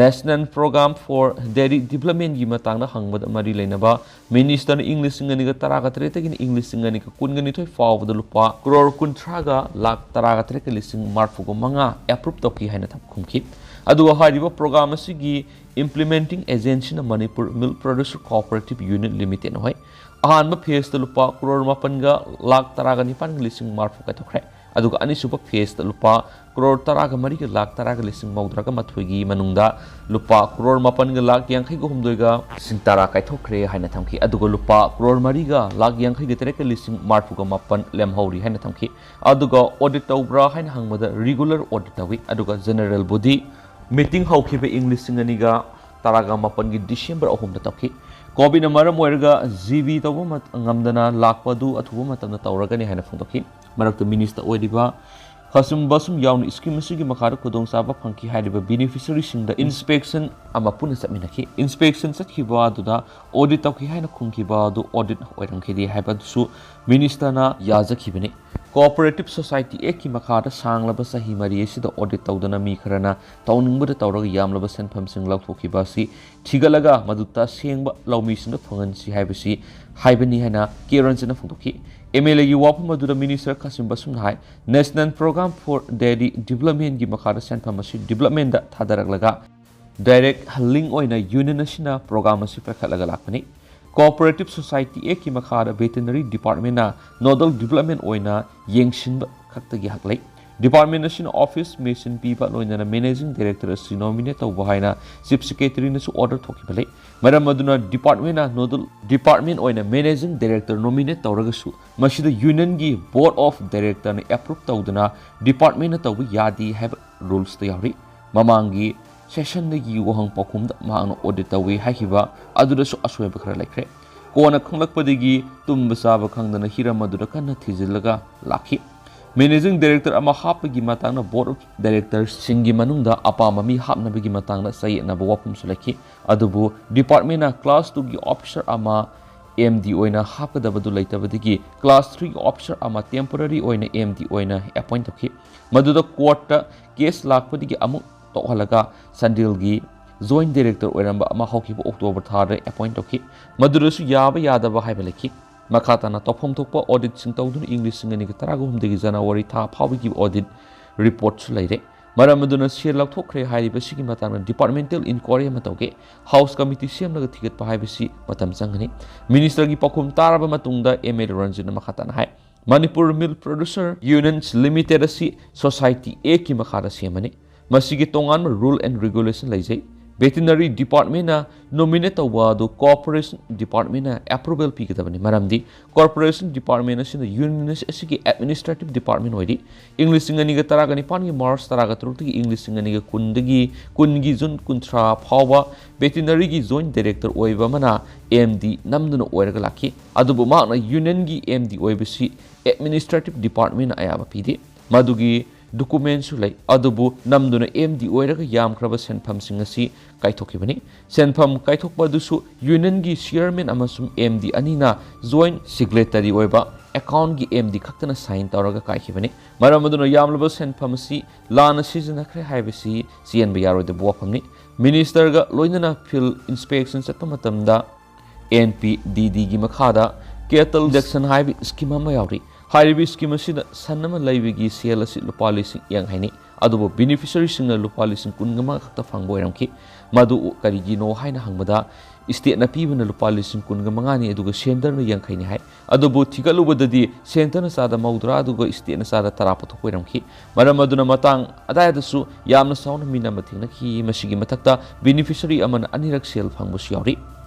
National Program for Dairy Developmentꯀꯤ ꯃꯇꯥꯡꯗ ꯍꯪꯕꯗ ꯃꯔꯤ ꯂꯩꯅꯕ ministerꯅ ꯏꯪ ꯂꯤꯁꯤꯡ ꯑꯅꯤꯒ ꯇꯔꯥꯒ ꯇꯔꯦꯠꯇꯒꯤꯅ ꯏꯪ ꯂꯤꯁꯤꯡ ꯑꯅꯤꯒ ꯀꯨꯟꯒ ꯅꯤꯊꯣꯏ ꯐꯥꯎꯕꯗ ꯂꯨꯄꯥ ꯀ꯭ꯔꯣꯔ ꯀꯨꯟꯊ꯭ꯔꯥꯒ ꯂꯥꯈ ꯇꯔꯥꯒ ꯇꯔꯦꯠꯀ ꯂꯤꯁꯤꯡ ꯃꯔꯤꯐꯨꯒ ꯃꯉꯥ approve ꯇꯧꯈꯤ ꯍꯥꯏꯅ ꯈꯨꯝꯈꯤ꯫ ꯑꯗꯨꯒ ꯍꯥꯏꯔꯤꯕ program ꯑꯁꯤꯒꯤ implementing agencyꯅ Manipur Milk Producer Cooperative Unit Limited ꯑꯣꯏ꯫ ꯑꯍꯥꯟꯕ phaseꯇ ꯂꯨꯄꯥ ꯀ꯭ꯔꯣꯔ ꯃꯥꯄꯟꯒ ꯂꯥꯈ ꯇꯔꯥꯒ ꯅꯤꯄꯥꯟꯒ ꯂꯤꯁꯤꯡ ꯃꯔꯤꯐꯨ ꯀꯥꯏꯊꯣꯛꯈ꯭ꯔꯦ꯫ ꯑꯗꯨꯒ ꯑꯅꯤꯁꯨꯕ phaseꯇ ꯂꯨꯄꯥ ꯀ꯭ꯔꯣꯔ ꯇꯔꯥꯒ ꯃꯔꯤꯒ ꯂꯥꯈ ꯇꯔꯥꯒ ꯂꯤꯁꯤꯡ ꯃꯧꯗ꯭ꯔꯥꯒ ꯃꯥꯊꯣꯏꯒꯤ ꯃꯅꯨꯡꯗ ꯂꯨꯄꯥ ꯀ꯭ꯔꯣꯔ ꯃꯥꯄꯟꯒ ꯂꯥꯈ ꯌꯥꯡꯈꯩꯒ ꯍꯨꯝꯗꯣꯏꯒ ꯂꯤꯁꯤꯡ ꯇꯔꯥ ꯀꯥꯏꯊꯣꯛꯈ꯭ꯔꯦ ꯍꯥꯏꯅ ꯊꯝꯈꯤ꯫ ꯑꯗꯨꯒ ꯂꯨꯄꯥ ꯀ꯭ꯔꯣꯔ ꯃꯔꯤꯒ ꯂꯥꯈ ꯌꯥꯡꯈꯩꯒ ꯇꯔꯦꯠꯀ ꯂꯤꯁꯤꯡ ꯃꯔꯤꯐꯨꯒ ꯃꯥꯄꯟ ꯂꯦꯝꯍꯧꯔꯤ ꯍꯥꯏꯅ ꯊꯝꯈꯤ꯫ ꯑꯗꯨꯒ audit ꯇꯧꯕ꯭ꯔꯥ ꯍꯥꯏꯅ ꯍꯪꯕꯗ regular audit ꯇꯧꯏ꯫ ꯑꯗꯨꯒ general body meeting ꯍꯧꯈꯤꯕ ꯏꯪ ꯂꯤꯁꯤꯡ ꯑꯅꯤꯒ ꯇꯔꯥꯒ ꯃꯥꯄꯟꯒꯤ December ꯑꯍꯨꯝꯗ ꯇꯧꯈꯤ꯫ COVIDꯅ ꯃꯔꯝ ꯑꯣꯏꯔꯒ GB ꯇꯧꯕ ꯃꯠ-, ꯉꯝꯗꯅ ꯂꯥꯛꯄ ꯑꯗꯨ ꯑꯊꯨꯕ ꯃꯇꯝꯗ ꯇꯧꯔꯒꯅꯤ ꯍꯥꯏꯅ ꯐꯣꯡꯗꯣꯛꯈꯤ꯫ ꯃꯔꯛꯇ minister ꯑꯣꯏꯔꯤꯕ ꯈꯥꯁꯤꯝ ꯕꯥꯁꯨꯝ ꯌꯥꯎꯅ scheme ꯑꯁꯤꯒꯤ ꯃꯈꯥꯗ ꯈꯨꯗꯣꯡꯆꯥꯕ ꯐꯪꯈꯤ ꯍꯥꯏꯔꯤꯕ beneficiaryꯁꯤꯡꯗ inspection ꯑꯃ ꯄꯨꯟꯅ ꯆꯠꯃꯤꯟꯅꯈꯤ꯫ Inspection ꯆꯠꯈꯤꯕ ꯑꯗꯨꯗ audit ꯇꯧꯈꯤ ꯍꯥꯏꯅ ꯈꯨꯝꯈꯤꯕ ꯑꯗꯨ audit ꯑꯣꯏꯔꯝꯈꯤꯗꯦ ꯍꯥꯏꯕ ꯑꯗꯨꯁꯨ ministerꯅ ꯌꯥꯖꯈꯤꯕꯅꯤ꯫ Cooperative Society Actꯀꯤ ꯃꯈꯥꯗ ꯁꯥꯡꯂꯕ ꯆꯍꯤ ꯃꯔꯤ ꯑꯁꯤꯗ audit ꯇꯧꯗꯅ ꯃꯤ ꯈꯔꯅ ꯇꯧꯅꯤꯡꯕꯗ ꯇꯧꯔꯒ ꯌꯥꯝꯂꯕ ꯁꯦꯟꯐꯝꯁꯤꯡ ꯂꯧꯊꯣꯛꯈꯤꯕ ꯑꯁꯤ ꯊꯤꯒꯠꯂꯒ ꯃꯗꯨ ꯇꯁꯦꯡꯕ ꯂꯧꯃꯤꯁꯤꯡꯗ ꯐꯪꯍꯟꯁꯤ ꯍꯥꯏꯕꯁꯤ ꯍꯥꯏꯕꯅꯤ ꯍꯥꯏꯅ ꯀꯦ ꯔꯟꯖꯟꯅ ꯐꯣꯡꯗꯣꯛꯈꯤ꯫ MLAꯒꯤ ꯋꯥꯐꯝ ꯑꯗꯨꯗ minister ꯈꯥꯁꯤꯝ ꯕꯥꯁꯨꯝꯅ high, National Program for Dairy Developmentꯀꯤ ꯃꯈꯥꯗ ꯁꯦꯟꯐꯝ ꯑꯁꯤ developmentꯇ ꯊꯥꯗꯔꯛꯂꯒ direct link ꯑꯣꯏꯅ union ꯑꯁꯤꯅ program ꯑꯁꯤ ꯄꯥꯏꯈꯠꯂꯒ ꯂꯥꯛꯄꯅꯤ꯫ Cooperative Society Actꯀꯤ ꯃꯈꯥꯗ veterinary departmentꯅ nodal development ꯑꯣꯏꯅ ꯌꯦꯡꯁꯤꯟꯕ ꯈꯛꯇꯒꯤ ꯍꯛ ꯂꯩ꯫ Department ꯑꯁꯤꯅ office mission ꯄꯤꯕ ꯂꯣꯏꯅꯅ managing director ꯑꯁꯤ nominate ꯇꯧꯕ ꯍꯥꯏꯅ chief secretaryꯅꯁꯨ order ꯊꯣꯛꯈꯤꯕ ꯂꯩ꯫ ꯃꯔꯝ ꯑꯗꯨꯅ departmentꯅ nodal department ꯑꯣꯏꯅ managing director nominate ꯇꯧꯔꯒꯁꯨ ꯃꯁꯤꯗ unionꯒꯤ board of directorꯅ approve ꯇꯧꯗꯅ departmentꯅ ꯇꯧꯕ ꯌꯥꯗꯦ ꯍꯥꯏꯕ rulesꯇ ꯌꯥꯎꯔꯤ꯫ ꯃꯃꯥꯡꯒꯤ sessionꯗꯒꯤ ꯋꯥꯍꯪ ꯄꯥꯎꯈꯨꯝꯗ ꯃꯍꯥꯛꯅ audit ꯇꯧꯏ ꯍꯥꯏꯈꯤꯕ ꯑꯗꯨꯗꯁꯨ ꯑꯁꯣꯏꯕ ꯈꯔ ꯂꯩꯈ꯭ꯔꯦ꯫ ꯀꯣꯟꯅ ꯈꯪꯂꯛꯄꯗꯒꯤ ꯇꯨꯝꯕ ꯆꯥꯕ ꯈꯪꯗꯅ ꯍꯤꯔꯝ ꯑꯗꯨꯗ ꯀꯟꯅ ꯊꯤꯖꯤꯜꯂꯒ ꯂꯥꯛꯈꯤ꯫ Managing director ꯑꯃ ꯍꯥꯞꯄꯒꯤ ꯃꯇꯥꯡꯗ board of directorsꯁꯤꯡꯒꯤ ꯃꯅꯨꯡꯗ ꯑꯄꯥꯝꯕ ꯃꯤ ꯍꯥꯞꯅꯕꯒꯤ ꯃꯇꯥꯡꯗ ꯆꯌꯦꯠꯅꯕ ꯋꯥꯐꯝꯁꯨ ꯂꯩꯈꯤ꯫ ꯑꯗꯨꯕꯨ departmentꯅ class twoꯒꯤ officer ꯑꯃ ꯑꯦꯝ ꯗꯤ ꯑꯣꯏꯅ ꯍꯥꯞꯀꯗꯕꯗꯨ ꯂꯩꯇꯕꯗꯒꯤ class three officer ꯑꯃ temporary ꯑꯣꯏꯅ ꯑꯦꯝ ꯗꯤ ꯑꯣꯏꯅ appoint ꯇꯧꯈꯤ꯫ ꯃꯗꯨꯗ courtꯇ case ꯂꯥꯛꯄꯗꯒꯤ ꯑꯃꯨꯛ ꯇꯣꯛꯍꯜꯂꯒ ꯆꯥꯟꯗꯦꯜꯒꯤ joint director ꯑꯣꯏꯔꯝꯕ ꯑꯃ ꯍꯧꯈꯤꯕ October ꯊꯥꯗ appoint ꯇꯧꯈꯤ꯫ ꯃꯗꯨꯗꯁꯨ ꯌꯥꯕ ꯌꯥꯗꯕ ꯍꯥꯏꯕ ꯂꯩꯈꯤ꯫ ꯃꯈꯥ ꯇꯥꯅ ꯇꯧꯐꯝ ꯊꯣꯛꯄ auditꯁꯤꯡ ꯇꯧꯗꯨꯅ ꯏꯪ ꯂꯤꯁꯤꯡ ꯑꯅꯤꯒ ꯇꯔꯥꯒ ꯍꯨꯝꯗꯣꯏꯒꯤ January ꯊꯥ ꯐꯥꯎꯕꯒꯤ audit reportꯁꯨ ꯂꯩꯔꯦ꯫ ꯃꯔꯝ ꯑꯗꯨꯅ ꯁꯦꯜ ꯂꯧꯊꯣꯛꯈ꯭ꯔꯦ ꯍꯥꯏꯔꯤꯕꯁꯤꯒꯤ ꯃꯇꯥꯡꯗ departmental inquiry ꯑꯃ ꯇꯧꯒꯦ꯫ House committee ꯁꯦꯝꯂꯒ ꯊꯤꯒꯠꯄ ꯍꯥꯏꯕꯁꯤ ꯃꯇꯝ ꯆꯪꯒꯅꯤ꯫ Ministerꯒꯤ ꯄꯥꯎꯈꯨꯝ ꯇꯥꯔꯕ ꯃꯇꯨꯡꯗ M L A ꯔꯟꯖꯤꯠꯅ ꯃꯈꯥ ꯇꯥꯅ ꯍꯥꯏ, Manipur Milk Producer Unions Limited ꯑꯁꯤ Society Actꯀꯤ ꯃꯈꯥꯗ ꯁꯦꯝꯕꯅꯤ꯫ ꯃꯁꯤꯒꯤ ꯇꯣꯉꯥꯟꯕ rule and regulation ꯂꯩꯖꯩ꯫ Veterinary Departmentꯅ nominate ꯇꯧꯕ ꯑꯗꯨ Corporation Departmentꯅ approval ꯄꯤꯒꯗꯕꯅꯤ, ꯃꯔꯝꯗꯤ Corporation Department ꯑꯁꯤꯅ unionist ꯑꯁꯤꯒꯤ administrative department ꯑꯣꯏꯔꯤ꯫ ꯏꯪ ꯂꯤꯁꯤꯡ ꯑꯅꯤꯒ ꯇꯔꯥꯒ ꯅꯤꯄꯥꯟꯒꯤ March ꯇꯔꯥꯒ ꯇꯔꯨꯛꯇꯒꯤ ꯏꯪ ꯂꯤꯁꯤꯡ ꯑꯅꯤꯒ ꯀꯨꯟꯗꯒꯤ ꯀꯨꯟꯒꯤ June ꯀꯨꯟꯊ꯭ꯔꯥ ꯐꯥꯎꯕ Veterinaryꯒꯤ joint director ꯑꯣꯏꯕ ꯑꯃꯅ M D ꯅꯝꯗꯨꯅ ꯑꯣꯏꯔꯒ ꯂꯥꯛꯈꯤ꯫ ꯑꯗꯨꯕꯨ ꯃꯍꯥꯛꯅ unionꯒꯤ M D ꯑꯣꯏꯕꯁꯤ administrative departmentꯅ ꯑꯌꯥꯕ ꯄꯤꯗꯦ꯫ ꯃꯗꯨꯒꯤ documentꯁꯨ ꯂꯩ, ꯑꯗꯨꯕꯨ ꯅꯝꯗꯨꯅ M D ꯑꯣꯏꯔꯒ ꯌꯥꯝꯈ꯭ꯔꯕ ꯁꯦꯟꯐꯝꯁꯤꯡ ꯑꯁꯤ ꯀꯥꯏꯊꯣꯛꯈꯤꯕꯅꯤ꯫ ꯁꯦꯟꯐꯝ ꯀꯥꯏꯊꯣꯛꯄ ꯑꯗꯨꯁꯨ unionꯒꯤ chairman ꯑꯃꯁꯨꯡ M D ꯑꯅꯤꯅ joint signatory ꯑꯣꯏꯕ accountꯀꯤ M D ꯈꯛꯇꯅ sign ꯇꯧꯔꯒ ꯀꯥꯏꯈꯤꯕꯅꯤ꯫ ꯃꯔꯝ ꯑꯗꯨꯅ ꯌꯥꯝꯂꯕ ꯁꯦꯟꯐꯝ ꯑꯁꯤ ꯂꯥꯟꯅ ꯁꯤꯖꯤꯟꯅꯈ꯭ꯔꯦ ꯍꯥꯏꯕꯁꯤ ꯆꯦꯟꯕ ꯌꯥꯔꯣꯏꯗꯕ ꯋꯥꯐꯝꯅꯤ꯫ Ministerꯒ ꯂꯣꯏꯅꯅ field inspection ꯆꯠꯄ ꯃꯇꯝꯗ N P D Dꯒꯤ ꯃꯈꯥꯗ cattle deduction ꯍꯥꯏꯕ scheme ꯑꯃ ꯌꯥꯎꯔꯤ꯫ ꯍꯥꯏꯔꯤꯕ scheme ꯑꯁꯤꯗ ꯁꯟ ꯑꯃ ꯂꯩꯕꯒꯤ ꯁꯦꯜ ꯑꯁꯤ ꯂꯨꯄꯥ ꯂꯤꯁꯤꯡ ꯌꯥꯡꯈꯩꯅꯤ꯫ ꯑꯗꯨꯕꯨ beneficiaryꯁꯤꯡꯅ ꯂꯨꯄꯥ ꯂꯤꯁꯤꯡ ꯀꯨꯟꯒ ꯃꯉꯥ ꯈꯛꯇ ꯐꯪꯕ ꯑꯣꯏꯔꯝꯈꯤ꯫ ꯃꯗꯨ ꯀꯔꯤꯒꯤꯅꯣ ꯍꯥꯏꯅ ꯍꯪꯕꯗ, stateꯅ ꯄꯤꯕꯅ ꯂꯨꯄꯥ ꯂꯤꯁꯤꯡ ꯀꯨꯟꯒ ꯃꯉꯥꯅꯤ, ꯑꯗꯨꯒ centreꯅ ꯌꯥꯡꯈꯩꯅꯤ ꯍꯥꯏ꯫ ꯑꯗꯨꯕꯨ ꯊꯤꯒꯠꯂꯨꯕꯗꯗꯤ centreꯅ ꯆꯥꯗ ꯃꯧꯗ꯭ꯔꯥ, ꯑꯗꯨꯒ stateꯅ ꯆꯥꯗ ꯇꯔꯥ ꯄꯨꯊꯣꯛꯄ ꯑꯣꯏꯔꯝꯈꯤ꯫ ꯃꯔꯝ ꯑꯗꯨꯅ ꯃꯇꯥꯡ ꯑꯗꯥꯏꯗꯁꯨ ꯌꯥꯝꯅ ꯆꯥꯎꯅ ꯃꯤꯅꯝꯕ ꯊꯦꯡꯅꯈꯤ꯫ ꯃꯁꯤꯒꯤ ꯃꯊꯛꯇ beneficiary ꯑꯃꯅ ꯑꯅꯤꯔꯛ ꯁꯦꯜ ꯐꯪꯕꯁꯨ ꯌꯥꯎꯔꯤ꯫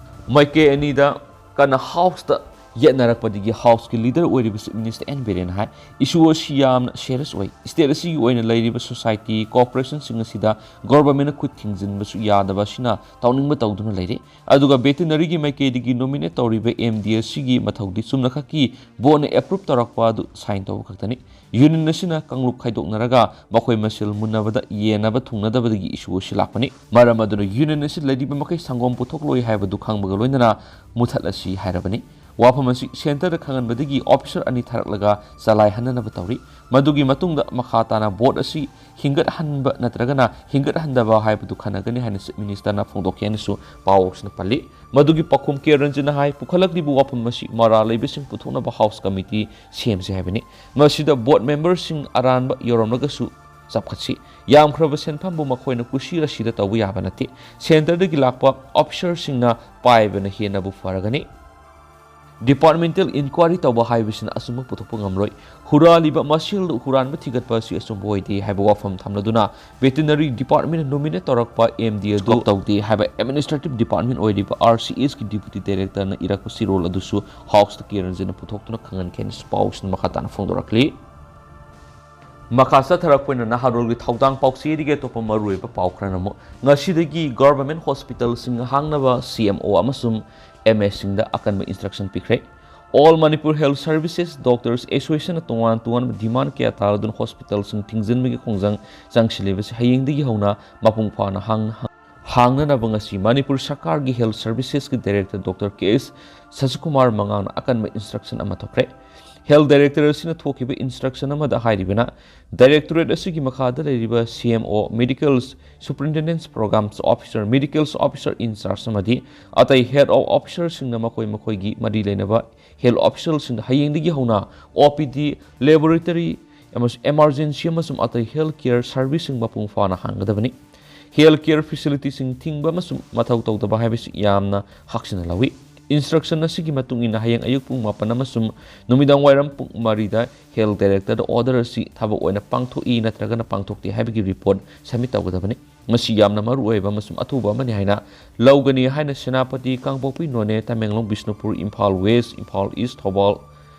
ꯃꯥꯏꯀꯩ ꯑꯅꯤꯗ ꯀꯟꯅ Houseꯇ ꯌꯦꯠꯅꯔꯛꯄꯗꯒꯤ ꯍꯥꯎꯁꯀꯤ ꯂꯤꯗꯔ ꯑꯣꯏꯔꯤꯕ ꯆꯤꯐ ꯃꯤꯅꯤꯁꯇꯔ ꯑꯦꯟ ꯕꯤꯔꯦꯟꯅ ꯍꯥꯏ, ꯏꯁꯨ ꯑꯁꯤ ꯌꯥꯝꯅ ꯁꯦꯔꯤꯌꯁ ꯑꯣꯏ꯫ ꯁ꯭ꯇꯦꯠ ꯑꯁꯤꯒꯤ ꯑꯣꯏꯅ ꯂꯩꯔꯤꯕ ꯁꯣꯁꯥꯏꯇꯤ, ꯀꯣꯔꯄꯣꯔꯦꯁꯟꯁꯤꯡ ꯑꯁꯤꯗ ꯒꯣꯚꯔꯟꯃꯦꯟꯠꯅ ꯈꯨꯠ ꯊꯤꯡꯖꯤꯟꯕꯁꯨ ꯌꯥꯗꯕ ꯑꯁꯤꯅ ꯇꯧꯅꯤꯡꯕ ꯇꯧꯗꯨꯅ ꯂꯩꯔꯦ꯫ ꯑꯗꯨꯒ ꯚꯦꯇꯤꯅꯔꯤꯒꯤ ꯃꯥꯏꯀꯩꯗꯒꯤ ꯅꯣꯃꯤꯅꯦꯠ ꯇꯧꯔꯤꯕ ꯑꯦꯝ ꯗꯤ ꯑꯁꯤꯒꯤ ꯃꯊꯧꯗꯤ ꯆꯨꯝꯅꯈꯛꯀꯤ ꯕꯣꯔꯗꯅ ꯑꯦꯄ꯭ꯔꯨꯞ ꯇꯧꯔꯛꯄ ꯑꯗꯨ ꯁꯥꯏꯟ ꯇꯧꯕ ꯈꯛꯇꯅꯤ꯫ ꯌꯨꯅꯤꯌꯟ ꯑꯁꯤꯅ ꯀꯥꯡꯂꯨꯞ ꯈꯥꯏꯗꯣꯛꯅꯔꯒ ꯃꯈꯣꯏ ꯃꯁꯦꯜ ꯃꯨꯟꯅꯕꯗ ꯌꯦꯟꯅꯕ ꯊꯨꯡꯅꯗꯕꯗꯒꯤ ꯏꯁꯨ ꯑꯁꯤ ꯂꯥꯛꯄꯅꯤ꯫ ꯃꯔꯝ ꯑꯗꯨꯅ ꯌꯨꯅꯤꯌꯟ ꯑꯁꯤ ꯂꯩꯔꯤꯕ ꯃꯈꯩ ꯁꯪꯒꯣꯝ ꯄꯨꯊꯣꯛꯂꯣꯏ ꯍꯥꯏꯕꯗꯨ ꯈꯪꯕꯒ ꯂꯣꯏꯅꯅ ꯃꯨꯊꯠꯂꯁꯤ ꯍꯥꯏꯔꯕꯅꯤ꯫ ꯋꯥꯐꯝ ꯑꯁꯤ ꯁꯦꯟꯇꯔꯗ ꯈꯪꯍꯟꯕꯗꯒꯤ ꯑꯣꯐꯤꯁꯔ ꯑꯅꯤ ꯊꯥꯔꯛꯂꯒ ꯆꯂꯥꯏꯍꯟꯅꯅꯕ ꯇꯧꯔꯤ꯫ ꯃꯗꯨꯒꯤ ꯃꯇꯨꯡꯗ ꯃꯈꯥ ꯇꯥꯅ ꯕꯣꯔꯗ ꯑꯁꯤ ꯍꯤꯡꯒꯠꯍꯟꯕ ꯅꯠꯇ꯭ꯔꯒꯅ ꯍꯤꯡꯒꯠꯍꯟꯗꯕ ꯍꯥꯏꯕꯗꯨ ꯈꯟꯅꯒꯅꯤ ꯍꯥꯏꯅ ꯆꯤꯐ ꯃꯤꯅꯤꯁꯇꯔꯅ ꯐꯣꯡꯗꯣꯛꯈꯤ ꯍꯥꯏꯅꯁꯨ ꯄꯥꯎꯁꯤꯅ ꯄꯜꯂꯤ꯫ ꯃꯗꯨꯒꯤ ꯄꯥꯎꯈꯨꯝ ꯀꯦ ꯔꯟꯖꯟꯅ ꯍꯥꯏ, ꯄꯨꯈꯠꯂꯛꯂꯤꯕ ꯋꯥꯐꯝ ꯑꯁꯤ ꯃꯔꯥꯜ ꯂꯩꯕꯁꯤꯡ ꯄꯨꯊꯣꯛꯅꯕ ꯍꯥꯎꯁ ꯀꯃꯤꯇꯤ ꯁꯦꯝꯁꯤ ꯍꯥꯏꯕꯅꯤ꯫ ꯃꯁꯤꯗ ꯕꯣꯔꯗ ꯃꯦꯝꯕꯔꯁꯤꯡ ꯑꯔꯥꯟꯕ ꯌꯥꯎꯔꯝꯂꯒꯁꯨ ꯆꯞꯈꯠꯁꯤ꯫ ꯌꯥꯝꯈ꯭ꯔꯕ ꯁꯦꯟꯐꯝꯕꯨ ꯃꯈꯣꯏꯅ ꯀꯨꯁꯤ ꯔꯥꯁꯤꯗ ꯇꯧꯕ ꯌꯥꯕ ꯅꯠꯇꯦ꯫ ꯁꯦꯟꯇꯔꯗꯒꯤ ꯂꯥꯛꯄ ꯑꯣꯐꯤꯁꯔꯁꯤꯡꯅ ꯄꯥꯏꯕꯅ ꯍꯦꯟꯅꯕꯨ ꯐꯔꯒꯅꯤ꯫ ꯗꯤꯄꯥꯔꯠꯃꯦꯟꯇꯦꯜ ꯏꯟꯀ꯭ꯋꯥꯏꯔꯤ ꯇꯧꯕ ꯍꯥꯏꯕꯁꯤꯅ ꯑꯆꯨꯝꯕ ꯄꯨꯊꯣꯛꯄ ꯉꯝꯂꯣꯏ꯫ ꯍꯨꯔꯥꯜꯂꯤꯕ ꯃꯁꯦꯜꯗ ꯍꯨꯔꯥꯟꯕ ꯊꯤꯒꯠꯄ ꯑꯁꯤ ꯑꯆꯨꯝꯕ ꯑꯣꯏꯗꯦ ꯍꯥꯏꯕ ꯋꯥꯐꯝ ꯊꯝꯂꯗꯨꯅ ꯚꯦꯇꯤꯅꯔꯤ ꯗꯤꯄꯥꯔꯠꯃꯦꯟꯅ ꯅꯣꯃꯤꯅꯦꯠ ꯇꯧꯔꯛꯄ ꯑꯦꯝ ꯗꯤ ꯑꯗꯨ ꯁ꯭ꯀꯣꯞ ꯇꯧꯗꯦ ꯍꯥꯏꯕ ꯑꯦꯗꯃꯤꯅꯤꯁꯇ꯭ꯔꯦꯇꯤꯚ ꯗꯤꯄꯥꯔꯠꯃꯦꯟ ꯑꯣꯏꯔꯤꯕ ꯑꯥꯔ ꯁꯤ ꯑꯦꯁꯀꯤ ꯗꯤꯄ꯭ꯌꯨꯇꯤ ꯗꯥꯏꯔꯦꯛꯇꯔꯅ ꯏꯔꯛꯄ ꯆꯦꯔꯣꯜ ꯑꯗꯨꯁꯨ ꯍꯥꯎꯁꯇ ꯀꯦ ꯔꯟꯖꯟꯅ ꯄꯨꯊꯣꯛꯇꯨꯅ ꯈꯪꯍꯟꯈꯤ ꯍꯥꯏꯅꯁꯨ ꯄꯥꯎꯁꯤꯅ ꯃꯈꯥ ꯇꯥꯅ ꯐꯣꯡꯗꯣꯔꯛꯂꯤ꯫ ꯃꯈꯥ ꯆꯠꯊꯔꯛꯄ ꯑꯣꯏꯅ ꯅꯍꯥꯔꯣꯜꯒꯤ ꯊꯧꯗꯥꯡ ꯄꯥꯎꯆꯦꯗꯒꯤ ꯑꯇꯣꯞꯄ ꯃꯔꯨꯑꯣꯏꯕ ꯄꯥꯎ ꯈꯔꯅ ꯑꯃꯨꯛ, ꯉꯁꯤꯗꯒꯤ ꯒꯣꯚꯔꯟꯃꯦꯟꯠ ꯍꯣꯁꯄꯤꯇꯥꯜꯁꯤꯡ ꯍꯥꯡꯅꯕ ꯁꯤ ꯑꯦꯝ ꯑꯣ ꯑꯃꯁꯨꯡ ꯑꯦꯝ ꯑꯦꯁꯁꯤꯡꯗ ꯑꯀꯟꯕ ꯏꯟꯁꯇ꯭ꯔꯛꯁꯟ ꯄꯤꯈ꯭ꯔꯦ꯫ All Manipur health services doctors ꯑꯦꯁꯣꯁꯤꯌꯦꯁꯟꯅ ꯇꯣꯉꯥꯟ ꯇꯣꯉꯥꯟꯕ ꯗꯤꯃꯥꯟ ꯀꯌꯥ ꯊꯥꯔꯗꯨꯅ ꯍꯣꯁꯄꯤꯇꯥꯜꯁꯤꯡ ꯊꯤꯡꯖꯤꯟꯕꯒꯤ ꯈꯣꯡꯖꯪ ꯆꯪꯁꯤꯜꯂꯤꯕꯁꯤ ꯍꯌꯦꯡꯗꯒꯤ ꯍꯧꯅ ꯃꯄꯨꯡ ꯐꯥꯅ ꯍꯥꯡ-, ꯍꯥꯡꯅꯅꯕ ꯉꯁꯤ ꯃꯅꯤꯄꯨꯔ ꯁꯔꯀꯥꯔꯒꯤ ꯍꯦꯜꯊ ꯁꯔꯚꯤꯁꯦꯁꯀꯤ ꯗꯥꯏꯔꯦꯛꯇꯔ ꯗꯣꯛꯇꯔ ꯀꯦ ꯑꯦꯁ ꯁꯁꯤꯀꯨꯃꯥꯔ ꯃꯉꯥꯡꯅ ꯑꯀꯟꯕ ꯏꯟꯁꯇ꯭ꯔꯛꯁꯟ ꯑꯃ ꯊꯣꯛꯈ꯭ꯔꯦ꯫ ꯍꯦꯜꯊ ꯗꯥꯏꯔꯦꯛꯇꯔ ꯑꯁꯤꯅ ꯊꯣꯛꯈꯤꯕ ꯏꯟꯁꯇ꯭ꯔꯛꯁꯟ ꯑꯃꯗ ꯍꯥꯏꯔꯤꯕꯅ, ꯗꯥꯏꯔꯦꯛꯇꯣꯔꯦꯠ ꯑꯁꯤꯒꯤ ꯃꯈꯥꯗ ꯂꯩꯔꯤꯕ C M O, medical superintendents programmes officer, medical officer in charge ꯑꯃꯗꯤ ꯑꯇꯩ ꯍꯦꯗ ꯑꯣꯐ ꯑꯣꯐꯤꯁꯔꯁꯤꯡꯅ ꯃꯈꯣꯏ ꯃꯈꯣꯏꯒꯤ ꯃꯔꯤ ꯂꯩꯅꯕ ꯍꯦꯜꯊ ꯑꯣꯐꯤꯁꯔꯁꯤꯡꯗ ꯍꯌꯦꯡꯗꯒꯤ ꯍꯧꯅ ꯑꯣ ꯄꯤ ꯗꯤ, ꯂꯦꯕꯣꯔꯦꯇꯔꯤ ꯑꯃꯁꯨꯡ ꯏꯃꯥꯔꯖꯦꯟꯁꯤ ꯑꯃꯁꯨꯡ ꯑꯇꯩ ꯍꯦꯜꯊ ꯀꯦꯌꯔ ꯁꯔꯚꯤꯁꯁꯤꯡ ꯃꯄꯨꯡ ꯐꯥꯅ ꯍꯥꯡꯒꯗꯕꯅꯤ꯫ ꯍꯦꯜꯊ ꯀꯦꯌꯔ ꯐꯦꯁꯤꯂꯤꯇꯤꯁꯤꯡ ꯊꯤꯡꯕ ꯑꯃꯁꯨꯡ ꯃꯊꯧ ꯇꯧꯗꯕ ꯍꯥꯏꯕꯁꯤ ꯌꯥꯝꯅ ꯍꯛꯁꯤꯟꯅ ꯂꯧꯏ꯫ ꯏꯟꯁꯇ꯭ꯔꯛꯁꯟ ꯑꯁꯤꯒꯤ ꯃꯇꯨꯡ ꯏꯟꯅ ꯍꯌꯦꯡ ꯑꯌꯨꯛ ꯄꯨꯡ ꯃꯥꯄꯟ ꯑꯃꯁꯨꯡ ꯅꯨꯃꯤꯗꯥꯡ ꯋꯥꯏꯔꯝ ꯄꯨꯡ ꯃꯔꯤꯗ ꯍꯦꯜꯊ ꯗꯥꯏꯔꯦꯛꯇꯔꯗ ꯑꯣꯔꯗꯔ ꯑꯁꯤ ꯊꯕꯛ ꯑꯣꯏꯅ ꯄꯥꯡꯊꯣꯛꯏ ꯅꯠꯇ꯭ꯔꯒꯅ ꯄꯥꯡꯊꯣꯛꯇꯦ ꯍꯥꯏꯕꯒꯤ ꯔꯤꯄꯣꯔꯠ ꯁꯕꯃꯤꯠ ꯇꯧꯒꯗꯕꯅꯤ꯫ ꯃꯁꯤ ꯌꯥꯝꯅ ꯃꯔꯨꯑꯣꯏꯕ ꯑꯃꯁꯨꯡ ꯑꯊꯨꯕ ꯑꯃꯅꯤ ꯍꯥꯏꯅ ꯂꯧꯒꯅꯤ ꯍꯥꯏꯅ ꯁꯦꯅꯥꯄꯇꯤ, ꯀꯥꯡꯄꯣꯛꯄꯤ, ꯅꯣꯅꯦ, ꯇꯃꯦꯡꯂꯣꯡ, ꯕꯤꯁꯅꯨꯄꯨꯔ, ꯏꯝꯐꯥꯜ ꯋꯦꯁ, ꯏꯝꯐꯥꯜ ꯏꯁ, ꯊꯧꯕꯥꯜ,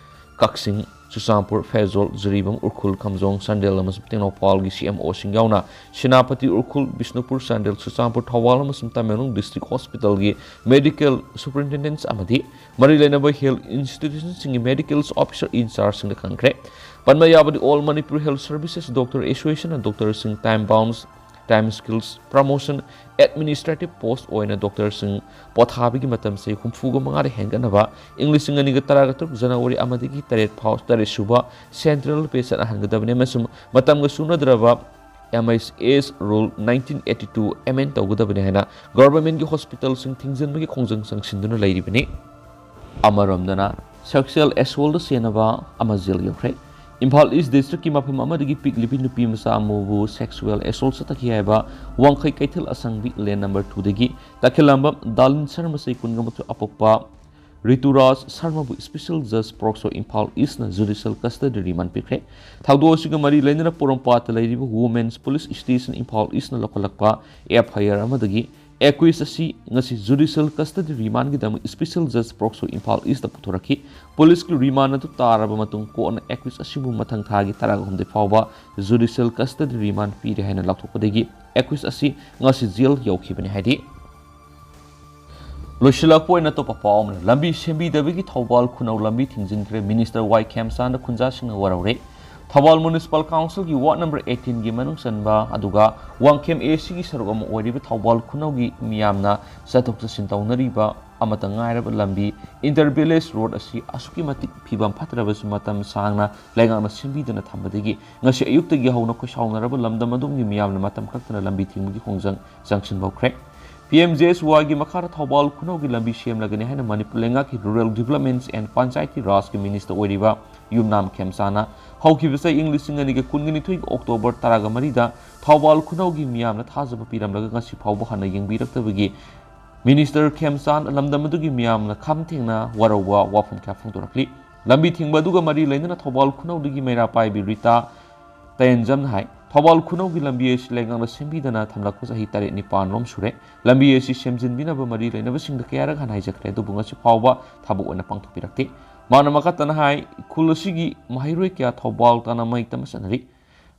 ꯀꯛꯆꯤꯡ, ꯆꯨꯔꯆꯥꯟꯄꯨꯔ, ꯐꯦꯖꯣꯜ, ꯖꯤꯔꯤꯕꯥꯝ, ꯎꯈ꯭ꯔꯨꯜ, ꯈꯥꯝꯖꯣꯡ, ꯆꯥꯟꯗꯦꯜ ꯑꯃꯁꯨꯡ ꯇꯦꯡꯅꯧꯄꯜꯒꯤ ꯁꯤ ꯑꯦꯝ ꯑꯣꯁꯤꯡ ꯌꯥꯎꯅ ꯁꯦꯅꯥꯄꯇꯤ, ꯎꯈ꯭ꯔꯨꯜ, ꯕꯤꯁꯅꯨꯄꯨꯔ, ꯆꯥꯟꯗꯦꯜ, ꯆꯨꯔꯆꯥꯟꯄꯨꯔ, ꯊꯧꯕꯥꯜ ꯑꯃꯁꯨꯡ ꯇꯃꯦꯡꯂꯣꯡ ꯗꯤꯁꯇ꯭ꯔꯤꯛ ꯍꯣꯁꯄꯤꯇꯥꯜꯒꯤ ꯃꯦꯗꯤꯀꯦꯜ ꯁꯨꯄꯔꯤꯟꯇꯦꯟꯗꯦꯟꯠ ꯑꯃꯗꯤ ꯃꯔꯤ ꯂꯩꯅꯕ ꯍꯦꯜꯊ ꯏꯟꯁꯇꯤꯇ꯭ꯌꯨꯁꯟꯁꯤꯡꯒꯤ ꯃꯦꯗꯤꯀꯦꯜ ꯑꯣꯐꯤꯁꯥꯔ ꯏꯟꯆꯥꯔꯖꯁꯤꯡꯗ ꯈꯪꯈ꯭ꯔꯦ꯫ ꯄꯟꯕ ꯌꯥꯕꯗꯤ, All Manipur Health Services Doctor Association ꯅ ꯗꯣꯛꯇꯔꯁꯤꯡ time bounds, time skills, promotion, administrative post ꯑꯣꯏꯅ ꯗꯣꯛꯇꯔꯁꯤꯡ ꯄꯣꯊꯥꯕꯒꯤ ꯃꯇꯝꯁꯦ ꯍꯨꯝꯐꯨꯒ ꯃꯉꯥꯗ ꯍꯦꯟꯒꯠꯅꯕ ꯏꯪ ꯂꯤꯁꯤꯡ ꯑꯅꯤꯒ ꯇꯔꯥꯒ ꯇꯔꯨꯛ ꯖꯅꯋꯥꯔꯤ ꯑꯃꯗꯒꯤ ꯇꯔꯦꯠ ꯐꯥꯎ, ꯇꯔꯦꯠ ꯁꯨꯕ ꯁꯦꯟꯇ꯭ꯔꯦꯜ ꯄꯦ ꯆꯠꯅꯍꯟꯒꯗꯕꯅꯤ ꯑꯃꯁꯨꯡ ꯃꯇꯝꯒ ꯆꯨꯅꯗ꯭ꯔꯕ M H S Rule nineteen eighty two amend ꯇꯧꯒꯗꯕꯅꯤ ꯍꯥꯏꯅ ꯒꯚꯔꯟꯃꯦꯟꯠꯀꯤ ꯍꯣꯁꯄꯤꯇꯥꯜꯁꯤꯡ ꯊꯤꯡꯖꯤꯟꯕꯒꯤ ꯈꯣꯡꯖꯪ ꯆꯪꯁꯤꯟꯗꯨꯅ ꯂꯩꯔꯤꯕꯅꯤ꯫ ꯑꯃꯔꯣꯝꯗꯅ, ꯁꯦꯛꯁꯨꯑꯦꯜ ꯑꯦꯁꯣꯜꯗ ꯆꯦꯟꯅꯕ ꯑꯃ ꯖꯦꯜ ꯌꯧꯈ꯭ꯔꯦ꯫ ꯏꯝꯐꯥꯜ ꯏꯁ ꯗꯤꯁꯇ꯭ꯔꯤꯛꯀꯤ ꯃꯐꯝ ꯑꯃꯗꯒꯤ ꯄꯤꯛꯂꯤꯕꯤ ꯅꯨꯄꯤ ꯃꯆꯥ ꯑꯃꯕꯨ ꯁꯦꯛꯁꯨꯑꯦꯜ ꯑꯦꯁꯣꯜ ꯆꯠꯊꯈꯤ ꯍꯥꯏꯕ ꯋꯥꯡꯈꯩ ꯀꯩꯊꯦꯜ ꯑꯁꯪꯕꯤ ꯂꯦꯟ ꯅꯝꯕꯔ ꯇꯨꯗꯒꯤ ꯇꯈꯦꯜꯂꯝꯕꯝ ꯗꯥꯂꯤꯟ ꯁꯔꯃ, ꯆꯍꯤ ꯀꯨꯟꯒ ꯃꯥꯊꯣꯏ, ꯑꯄꯣꯛꯄ ꯔꯤꯇꯨꯔꯥꯖ ꯁꯔꯃꯕꯨ ꯁ꯭ꯄꯦꯁꯦꯜ ꯖꯖ ꯄꯣꯛꯁꯣ ꯏꯝꯐꯥꯜ ꯏꯁꯅ ꯖꯨꯗꯤꯁꯤꯌꯦꯜ ꯀꯁꯇꯗꯤ ꯔꯤꯃꯥꯟ ꯄꯤꯈ꯭ꯔꯦ꯫ ꯊꯧꯗꯣꯛ ꯑꯁꯤꯒ ꯃꯔꯤ ꯂꯩꯅꯅ ꯄꯣꯔꯣꯝꯄꯥꯠꯇ ꯂꯩꯔꯤꯕ ꯋꯨꯃꯦꯟꯁ ꯄꯨꯂꯤꯁ ꯁ꯭ꯇꯦꯁꯟ ꯏꯝꯐꯥꯜ ꯏꯁꯅ ꯂꯧꯈꯠꯂꯛꯄ ꯑꯦꯐ ꯑꯥꯏ ꯑꯥꯔ ꯑꯃꯗꯒꯤ ꯑꯦꯀ꯭ꯌꯨꯁ ꯑꯁꯤ ꯉꯁꯤ ꯖꯨꯗꯤꯁꯤꯌꯦꯜ ꯀꯁꯇꯗꯤ ꯔꯤꯃꯥꯟꯒꯤꯗꯃꯛ ꯁ꯭ꯄꯦꯁꯦꯜ ꯖꯖ ꯄꯣꯛꯁꯣ ꯏꯝꯐꯥꯜ ꯏꯁꯇ ꯄꯨꯊꯣꯔꯛꯈꯤ꯫ ꯄꯨꯂꯤꯁꯀꯤ ꯔꯤꯃꯥꯟ ꯑꯗꯨ ꯇꯥꯔꯕ ꯃꯇꯨꯡ, ꯀꯣꯔꯠꯅ ꯑꯦꯀ꯭ꯌꯨꯁ ꯑꯁꯤꯕꯨ ꯃꯊꯪ ꯊꯥꯒꯤ ꯇꯔꯥꯍꯨꯝꯗꯣꯏ ꯐꯥꯎꯕ ꯖꯨꯗꯤꯁꯤꯌꯦꯜ ꯀꯁꯇꯗꯤ ꯔꯤꯃꯥꯟ ꯄꯤꯔꯦ ꯍꯥꯏꯅ ꯂꯥꯎꯊꯣꯛꯄꯗꯒꯤ ꯑꯦꯀ꯭ꯌꯨꯁ ꯑꯁꯤ ꯉꯁꯤ ꯖꯦꯜ ꯌꯧꯈꯤꯕꯅꯤ ꯍꯥꯏꯔꯤ꯫ ꯂꯣꯏꯁꯤꯜꯂꯛꯄ ꯑꯣꯏꯅ ꯑꯇꯣꯞꯄ ꯄꯥꯎ ꯑꯃꯅ, ꯂꯝꯕꯤ ꯁꯦꯝꯕꯤꯗꯕꯒꯤ ꯊꯧꯕꯥꯜ ꯈꯨꯅꯧ ꯂꯝꯕꯤ ꯊꯤꯡꯖꯤꯟꯈ꯭ꯔꯦ꯫ ꯃꯤꯅꯤꯁꯇꯔ ꯋꯥꯏ ꯈꯦꯝꯆꯥꯟꯗ ꯈꯨꯟꯖꯥꯁꯤꯡꯅ ꯋꯥꯔꯧꯔꯦ꯫ ꯊꯧꯕꯥꯜ ꯃ꯭ꯌꯨꯅꯤꯁꯤꯄꯥꯜ ꯀꯥꯎꯟꯁꯤꯜꯒꯤ ꯋꯥꯔꯗ ꯅꯝꯕꯔ ꯑꯩꯠꯇꯤꯟꯒꯤ ꯃꯅꯨꯡ ꯆꯟꯕ, ꯑꯗꯨꯒ ꯋꯥꯡꯈꯦꯝ ꯑꯦ ꯁꯤꯒꯤ ꯁꯔꯨꯛ ꯑꯃ ꯑꯣꯏꯔꯤꯕ ꯊꯧꯕꯥꯜ ꯈꯨꯅꯧꯒꯤ ꯃꯤꯌꯥꯝꯅ ꯆꯠꯊꯣꯛ ꯆꯠꯁꯤꯟ ꯇꯧꯅꯔꯤꯕ ꯑꯃꯠꯇ ꯉꯥꯏꯔꯕ ꯂꯝꯕꯤ, ꯏꯟꯇꯔ ꯚꯤꯂꯦꯖ ꯔꯣꯗ ꯑꯁꯤ ꯑꯁꯨꯛꯀꯤ ꯃꯇꯤꯛ ꯐꯤꯕꯝ ꯐꯠꯇ꯭ꯔꯕꯁꯨ, ꯃꯇꯝ ꯁꯥꯡꯅ ꯂꯩꯉꯥꯛꯅ ꯁꯦꯝꯕꯤꯗꯅ ꯊꯝꯕꯗꯒꯤ ꯉꯁꯤ ꯑꯌꯨꯛꯇꯒꯤ ꯍꯧꯅ ꯈꯣꯏꯁꯥꯎꯅꯔꯕ ꯂꯝꯗꯝ ꯑꯗꯨꯝꯒꯤ ꯃꯤꯌꯥꯝꯅ ꯃꯇꯝ ꯀꯛꯇꯅ ꯂꯝꯕꯤ ꯊꯤꯡꯕꯒꯤ ꯈꯣꯡꯖꯪ ꯆꯪꯁꯤꯟꯕ ꯍꯧꯈ꯭ꯔꯦ꯫ ꯄꯤ ꯑꯦꯝ ꯖꯦ ꯑꯦꯁ ꯋꯥꯏꯒꯤ ꯃꯈꯥꯗ ꯊꯧꯕꯥꯜ ꯈꯨꯅꯧꯒꯤ ꯂꯝꯕꯤ ꯁꯦꯝꯂꯒꯅꯤ ꯍꯥꯏꯅ ꯃꯅꯤꯄꯨꯔ ꯂꯩꯉꯥꯛꯀꯤ ꯔꯨꯔꯦꯜ ꯗꯤꯕ꯭ꯂꯞꯃꯦꯟꯠꯁ ꯑꯦꯟ ꯄꯟꯆꯥꯌꯇꯤ ꯔꯥꯖꯀꯤ ꯃꯤꯅꯤꯁꯇꯔ ꯑꯣꯏꯔꯤꯕ ꯌꯨꯝꯅꯥꯝ ꯈꯦꯝꯆꯥꯟꯅ ꯍꯧꯈꯤꯕ ꯆꯍꯤ ꯏꯪ ꯂꯤꯁꯤꯡ ꯑꯅꯤꯒ ꯀꯨꯟꯒ ꯅꯤꯊꯣꯏꯒꯤ ꯑꯣꯛꯇꯣꯕꯔ ꯇꯔꯥꯒ ꯃꯔꯤꯗ ꯊꯧꯕꯥꯜ ꯈꯨꯅꯧꯒꯤ ꯃꯤꯌꯥꯝꯅ ꯊꯥꯖꯕ ꯄꯤꯔꯝꯂꯒ ꯉꯁꯤ ꯐꯥꯎꯕ ꯍꯟꯅ ꯌꯦꯡꯕꯤꯔꯛꯇꯕꯒꯤ ꯃꯤꯅꯤꯁꯇꯔ ꯈꯦꯝꯆꯥꯟ ꯂꯝꯗꯝ ꯑꯗꯨꯒꯤ ꯃꯤꯌꯥꯝꯅ ꯈꯝ ꯊꯦꯡꯅ ꯋꯥꯔꯧꯕ ꯋꯥꯐꯝ ꯀꯌꯥ ꯐꯣꯡꯗꯣꯔꯛꯂꯤ꯫ ꯂꯝꯕꯤ ꯊꯤꯡꯕ ꯑꯗꯨꯒ ꯃꯔꯤ ꯂꯩꯅꯅ ꯊꯧꯕꯥꯜ ꯈꯨꯅꯧꯗꯒꯤ ꯃꯩꯔꯥ ꯄꯥꯏꯕꯤ ꯔꯤꯇꯥ ꯇꯌꯦꯟꯖꯝꯅ ꯍꯥꯏ, ꯊꯧꯕꯥꯜ ꯈꯨꯅꯧꯒꯤ ꯂꯝꯕꯤ ꯑꯁꯤ ꯂꯩꯉꯥꯛꯅ ꯁꯦꯝꯕꯤꯗꯅ ꯊꯝꯂꯛꯄ ꯆꯍꯤ ꯇꯔꯦꯠ ꯅꯤꯄꯥꯟ ꯔꯣꯝ ꯁꯨꯔꯦ꯫ ꯂꯝꯕꯤ ꯑꯁꯤ ꯁꯦꯝꯖꯤꯟꯕꯤꯅꯕ ꯃꯔꯤ ꯂꯩꯅꯕꯁꯤꯡꯗ ꯀꯌꯥꯔꯛ ꯍꯥꯟꯅ ꯍꯥꯏꯖꯈ꯭ꯔꯦ, ꯑꯗꯨꯕꯨ ꯉꯁꯤ ꯐꯥꯎꯕ ꯊꯕꯛ ꯑꯣꯏꯅ ꯄꯥꯡꯊꯣꯛꯄꯤꯔꯛꯇꯦ꯫ ꯃꯥꯅ ꯃꯈꯥ ꯇꯥꯅ ꯍꯥꯏ, ꯈꯨꯜ ꯑꯁꯤꯒꯤ ꯃꯍꯩꯔꯣꯏ ꯀꯌꯥ ꯊꯧꯕꯥꯜ ꯇꯥꯟꯅ ꯃꯍꯩ ꯇꯝꯕ ꯆꯠꯅꯔꯤ꯫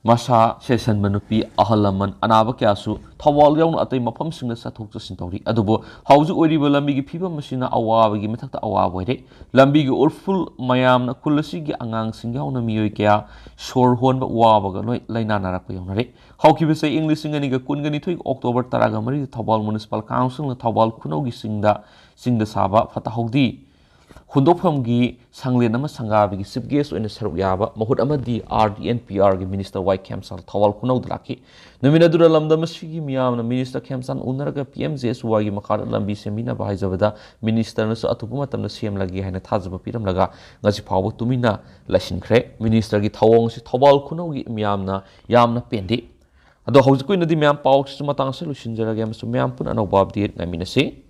ꯃꯁꯥ ꯁꯦꯁꯟꯕ ꯅꯨꯄꯤ, ꯑꯍꯜ ꯂꯃꯟ, ꯑꯅꯥꯕ ꯀꯌꯥꯁꯨ ꯊꯧꯕꯥꯜ ꯌꯥꯎꯅ ꯑꯇꯩ ꯃꯐꯝꯁꯤꯡꯗ ꯆꯠꯊꯣꯛ ꯆꯠꯁꯤꯟ ꯇꯧꯔꯤ꯫ ꯑꯗꯨꯕꯨ ꯍꯧꯖꯤꯛ ꯑꯣꯏꯔꯤꯕ ꯂꯝꯕꯤꯒꯤ ꯐꯤꯕꯝ ꯑꯁꯤꯅ ꯑꯋꯥꯕꯒꯤ ꯃꯊꯛꯇ ꯑꯋꯥꯕ ꯑꯣꯏꯔꯦ꯫ ꯂꯝꯕꯤꯒꯤ ꯎꯔꯐꯨꯜ ꯃꯌꯥꯝꯅ ꯈꯨꯜ ꯑꯁꯤꯒꯤ ꯑꯉꯥꯡꯁꯤꯡ ꯌꯥꯎꯅ ꯃꯤꯑꯣꯏ ꯀꯌꯥ ꯁꯣꯔ ꯍꯣꯟꯕ ꯋꯥꯕꯒ ꯂꯣꯏ ꯂꯩꯅꯥ ꯅꯥꯔꯛꯄ ꯌꯥꯎꯅꯔꯦ꯫ ꯍꯧꯈꯤꯕ ꯆꯍꯤ ꯏꯪ ꯂꯤꯁꯤꯡ ꯑꯅꯤꯒ ꯀꯨꯟꯒ ꯅꯤꯊꯣꯏꯒꯤ ꯑꯣꯛꯇꯣꯕꯔ ꯇꯔꯥꯒ ꯃꯔꯤꯗ ꯊꯧꯕꯥꯜ ꯃ꯭ꯌꯨꯅꯤꯁꯤꯄꯥꯜ ꯀꯥꯎꯟꯁꯤꯜꯅ ꯊꯧꯕꯥꯜ ꯈꯨꯅꯧꯒꯤ ꯆꯤꯡꯗ, ꯆꯤꯡꯗ ꯁꯥꯕ ꯐꯠꯇ ꯍꯥꯎꯗꯤ ꯍꯨꯟꯗꯣꯛꯐꯝꯒꯤ ꯁꯪꯂꯦꯟ ꯑꯃ ꯁꯪꯒꯥꯕꯒꯤ ꯆꯤꯐ ꯒꯦꯁ ꯑꯣꯏꯅ ꯁꯔꯨꯛ ꯌꯥꯕ ꯃꯍꯨꯠ ꯑꯃꯗꯤ ꯑꯥꯔ ꯗꯤ ꯑꯦꯟ ꯄꯤ ꯑꯥꯔꯒꯤ ꯃꯤꯅꯤꯁꯇꯔ ꯋꯥꯏ ꯈꯦꯝꯆꯥꯟ ꯊꯧꯕꯥꯜ ꯈꯨꯅꯧꯗ ꯂꯥꯛꯈꯤ꯫ ꯅꯨꯃꯤꯠ ꯑꯗꯨꯗ ꯂꯝꯗꯝ ꯑꯁꯤꯒꯤ ꯃꯤꯌꯥꯝꯅ ꯃꯤꯅꯤꯁꯇꯔ ꯈꯦꯝꯆꯥꯟ ꯎꯅꯔꯒ ꯄꯤ ꯑꯦꯝ ꯖꯦ ꯑꯦꯁ ꯋꯥꯏꯒꯤ ꯃꯈꯥꯗ ꯂꯝꯕꯤ ꯁꯦꯝꯕꯤꯅꯕ ꯍꯥꯏꯖꯕꯗ ꯃꯤꯅꯤꯁꯇꯔꯅꯁꯨ ꯑꯊꯨꯕ ꯃꯇꯝꯗ ꯁꯦꯝꯂꯒꯦ ꯍꯥꯏꯅ ꯊꯥꯖꯕ ꯄꯤꯔꯝꯂꯒ ꯉꯁꯤ ꯐꯥꯎꯕ ꯇꯨꯃꯤꯟꯅ ꯂꯩꯁꯤꯟꯈ꯭ꯔꯦ꯫ ꯃꯤꯅꯤꯁꯇꯔꯒꯤ ꯊꯧꯑꯣꯡ ꯑꯁꯤ ꯊꯧꯕꯥꯜ ꯈꯨꯅꯧꯒꯤ ꯃꯤꯌꯥꯝꯅ ꯌꯥꯝꯅ ꯄꯦꯟꯗꯦ꯫ ꯑꯗꯣ ꯍꯧꯖꯤꯛꯀꯤ ꯑꯣꯏꯅꯗꯤ ꯃꯌꯥꯝ ꯄꯥꯎꯁꯤꯁꯨ ꯃꯇꯥꯡ ꯑꯁꯤꯗ ꯂꯣꯏꯁꯤꯟꯖꯔꯒꯦ ꯑꯃꯁꯨꯡ ꯃꯌꯥꯝ ꯄꯨꯟꯅ ꯑꯅꯧꯕ ꯑꯞꯗꯦꯠ ꯉꯥꯏꯃꯤꯟꯅꯁꯤ꯫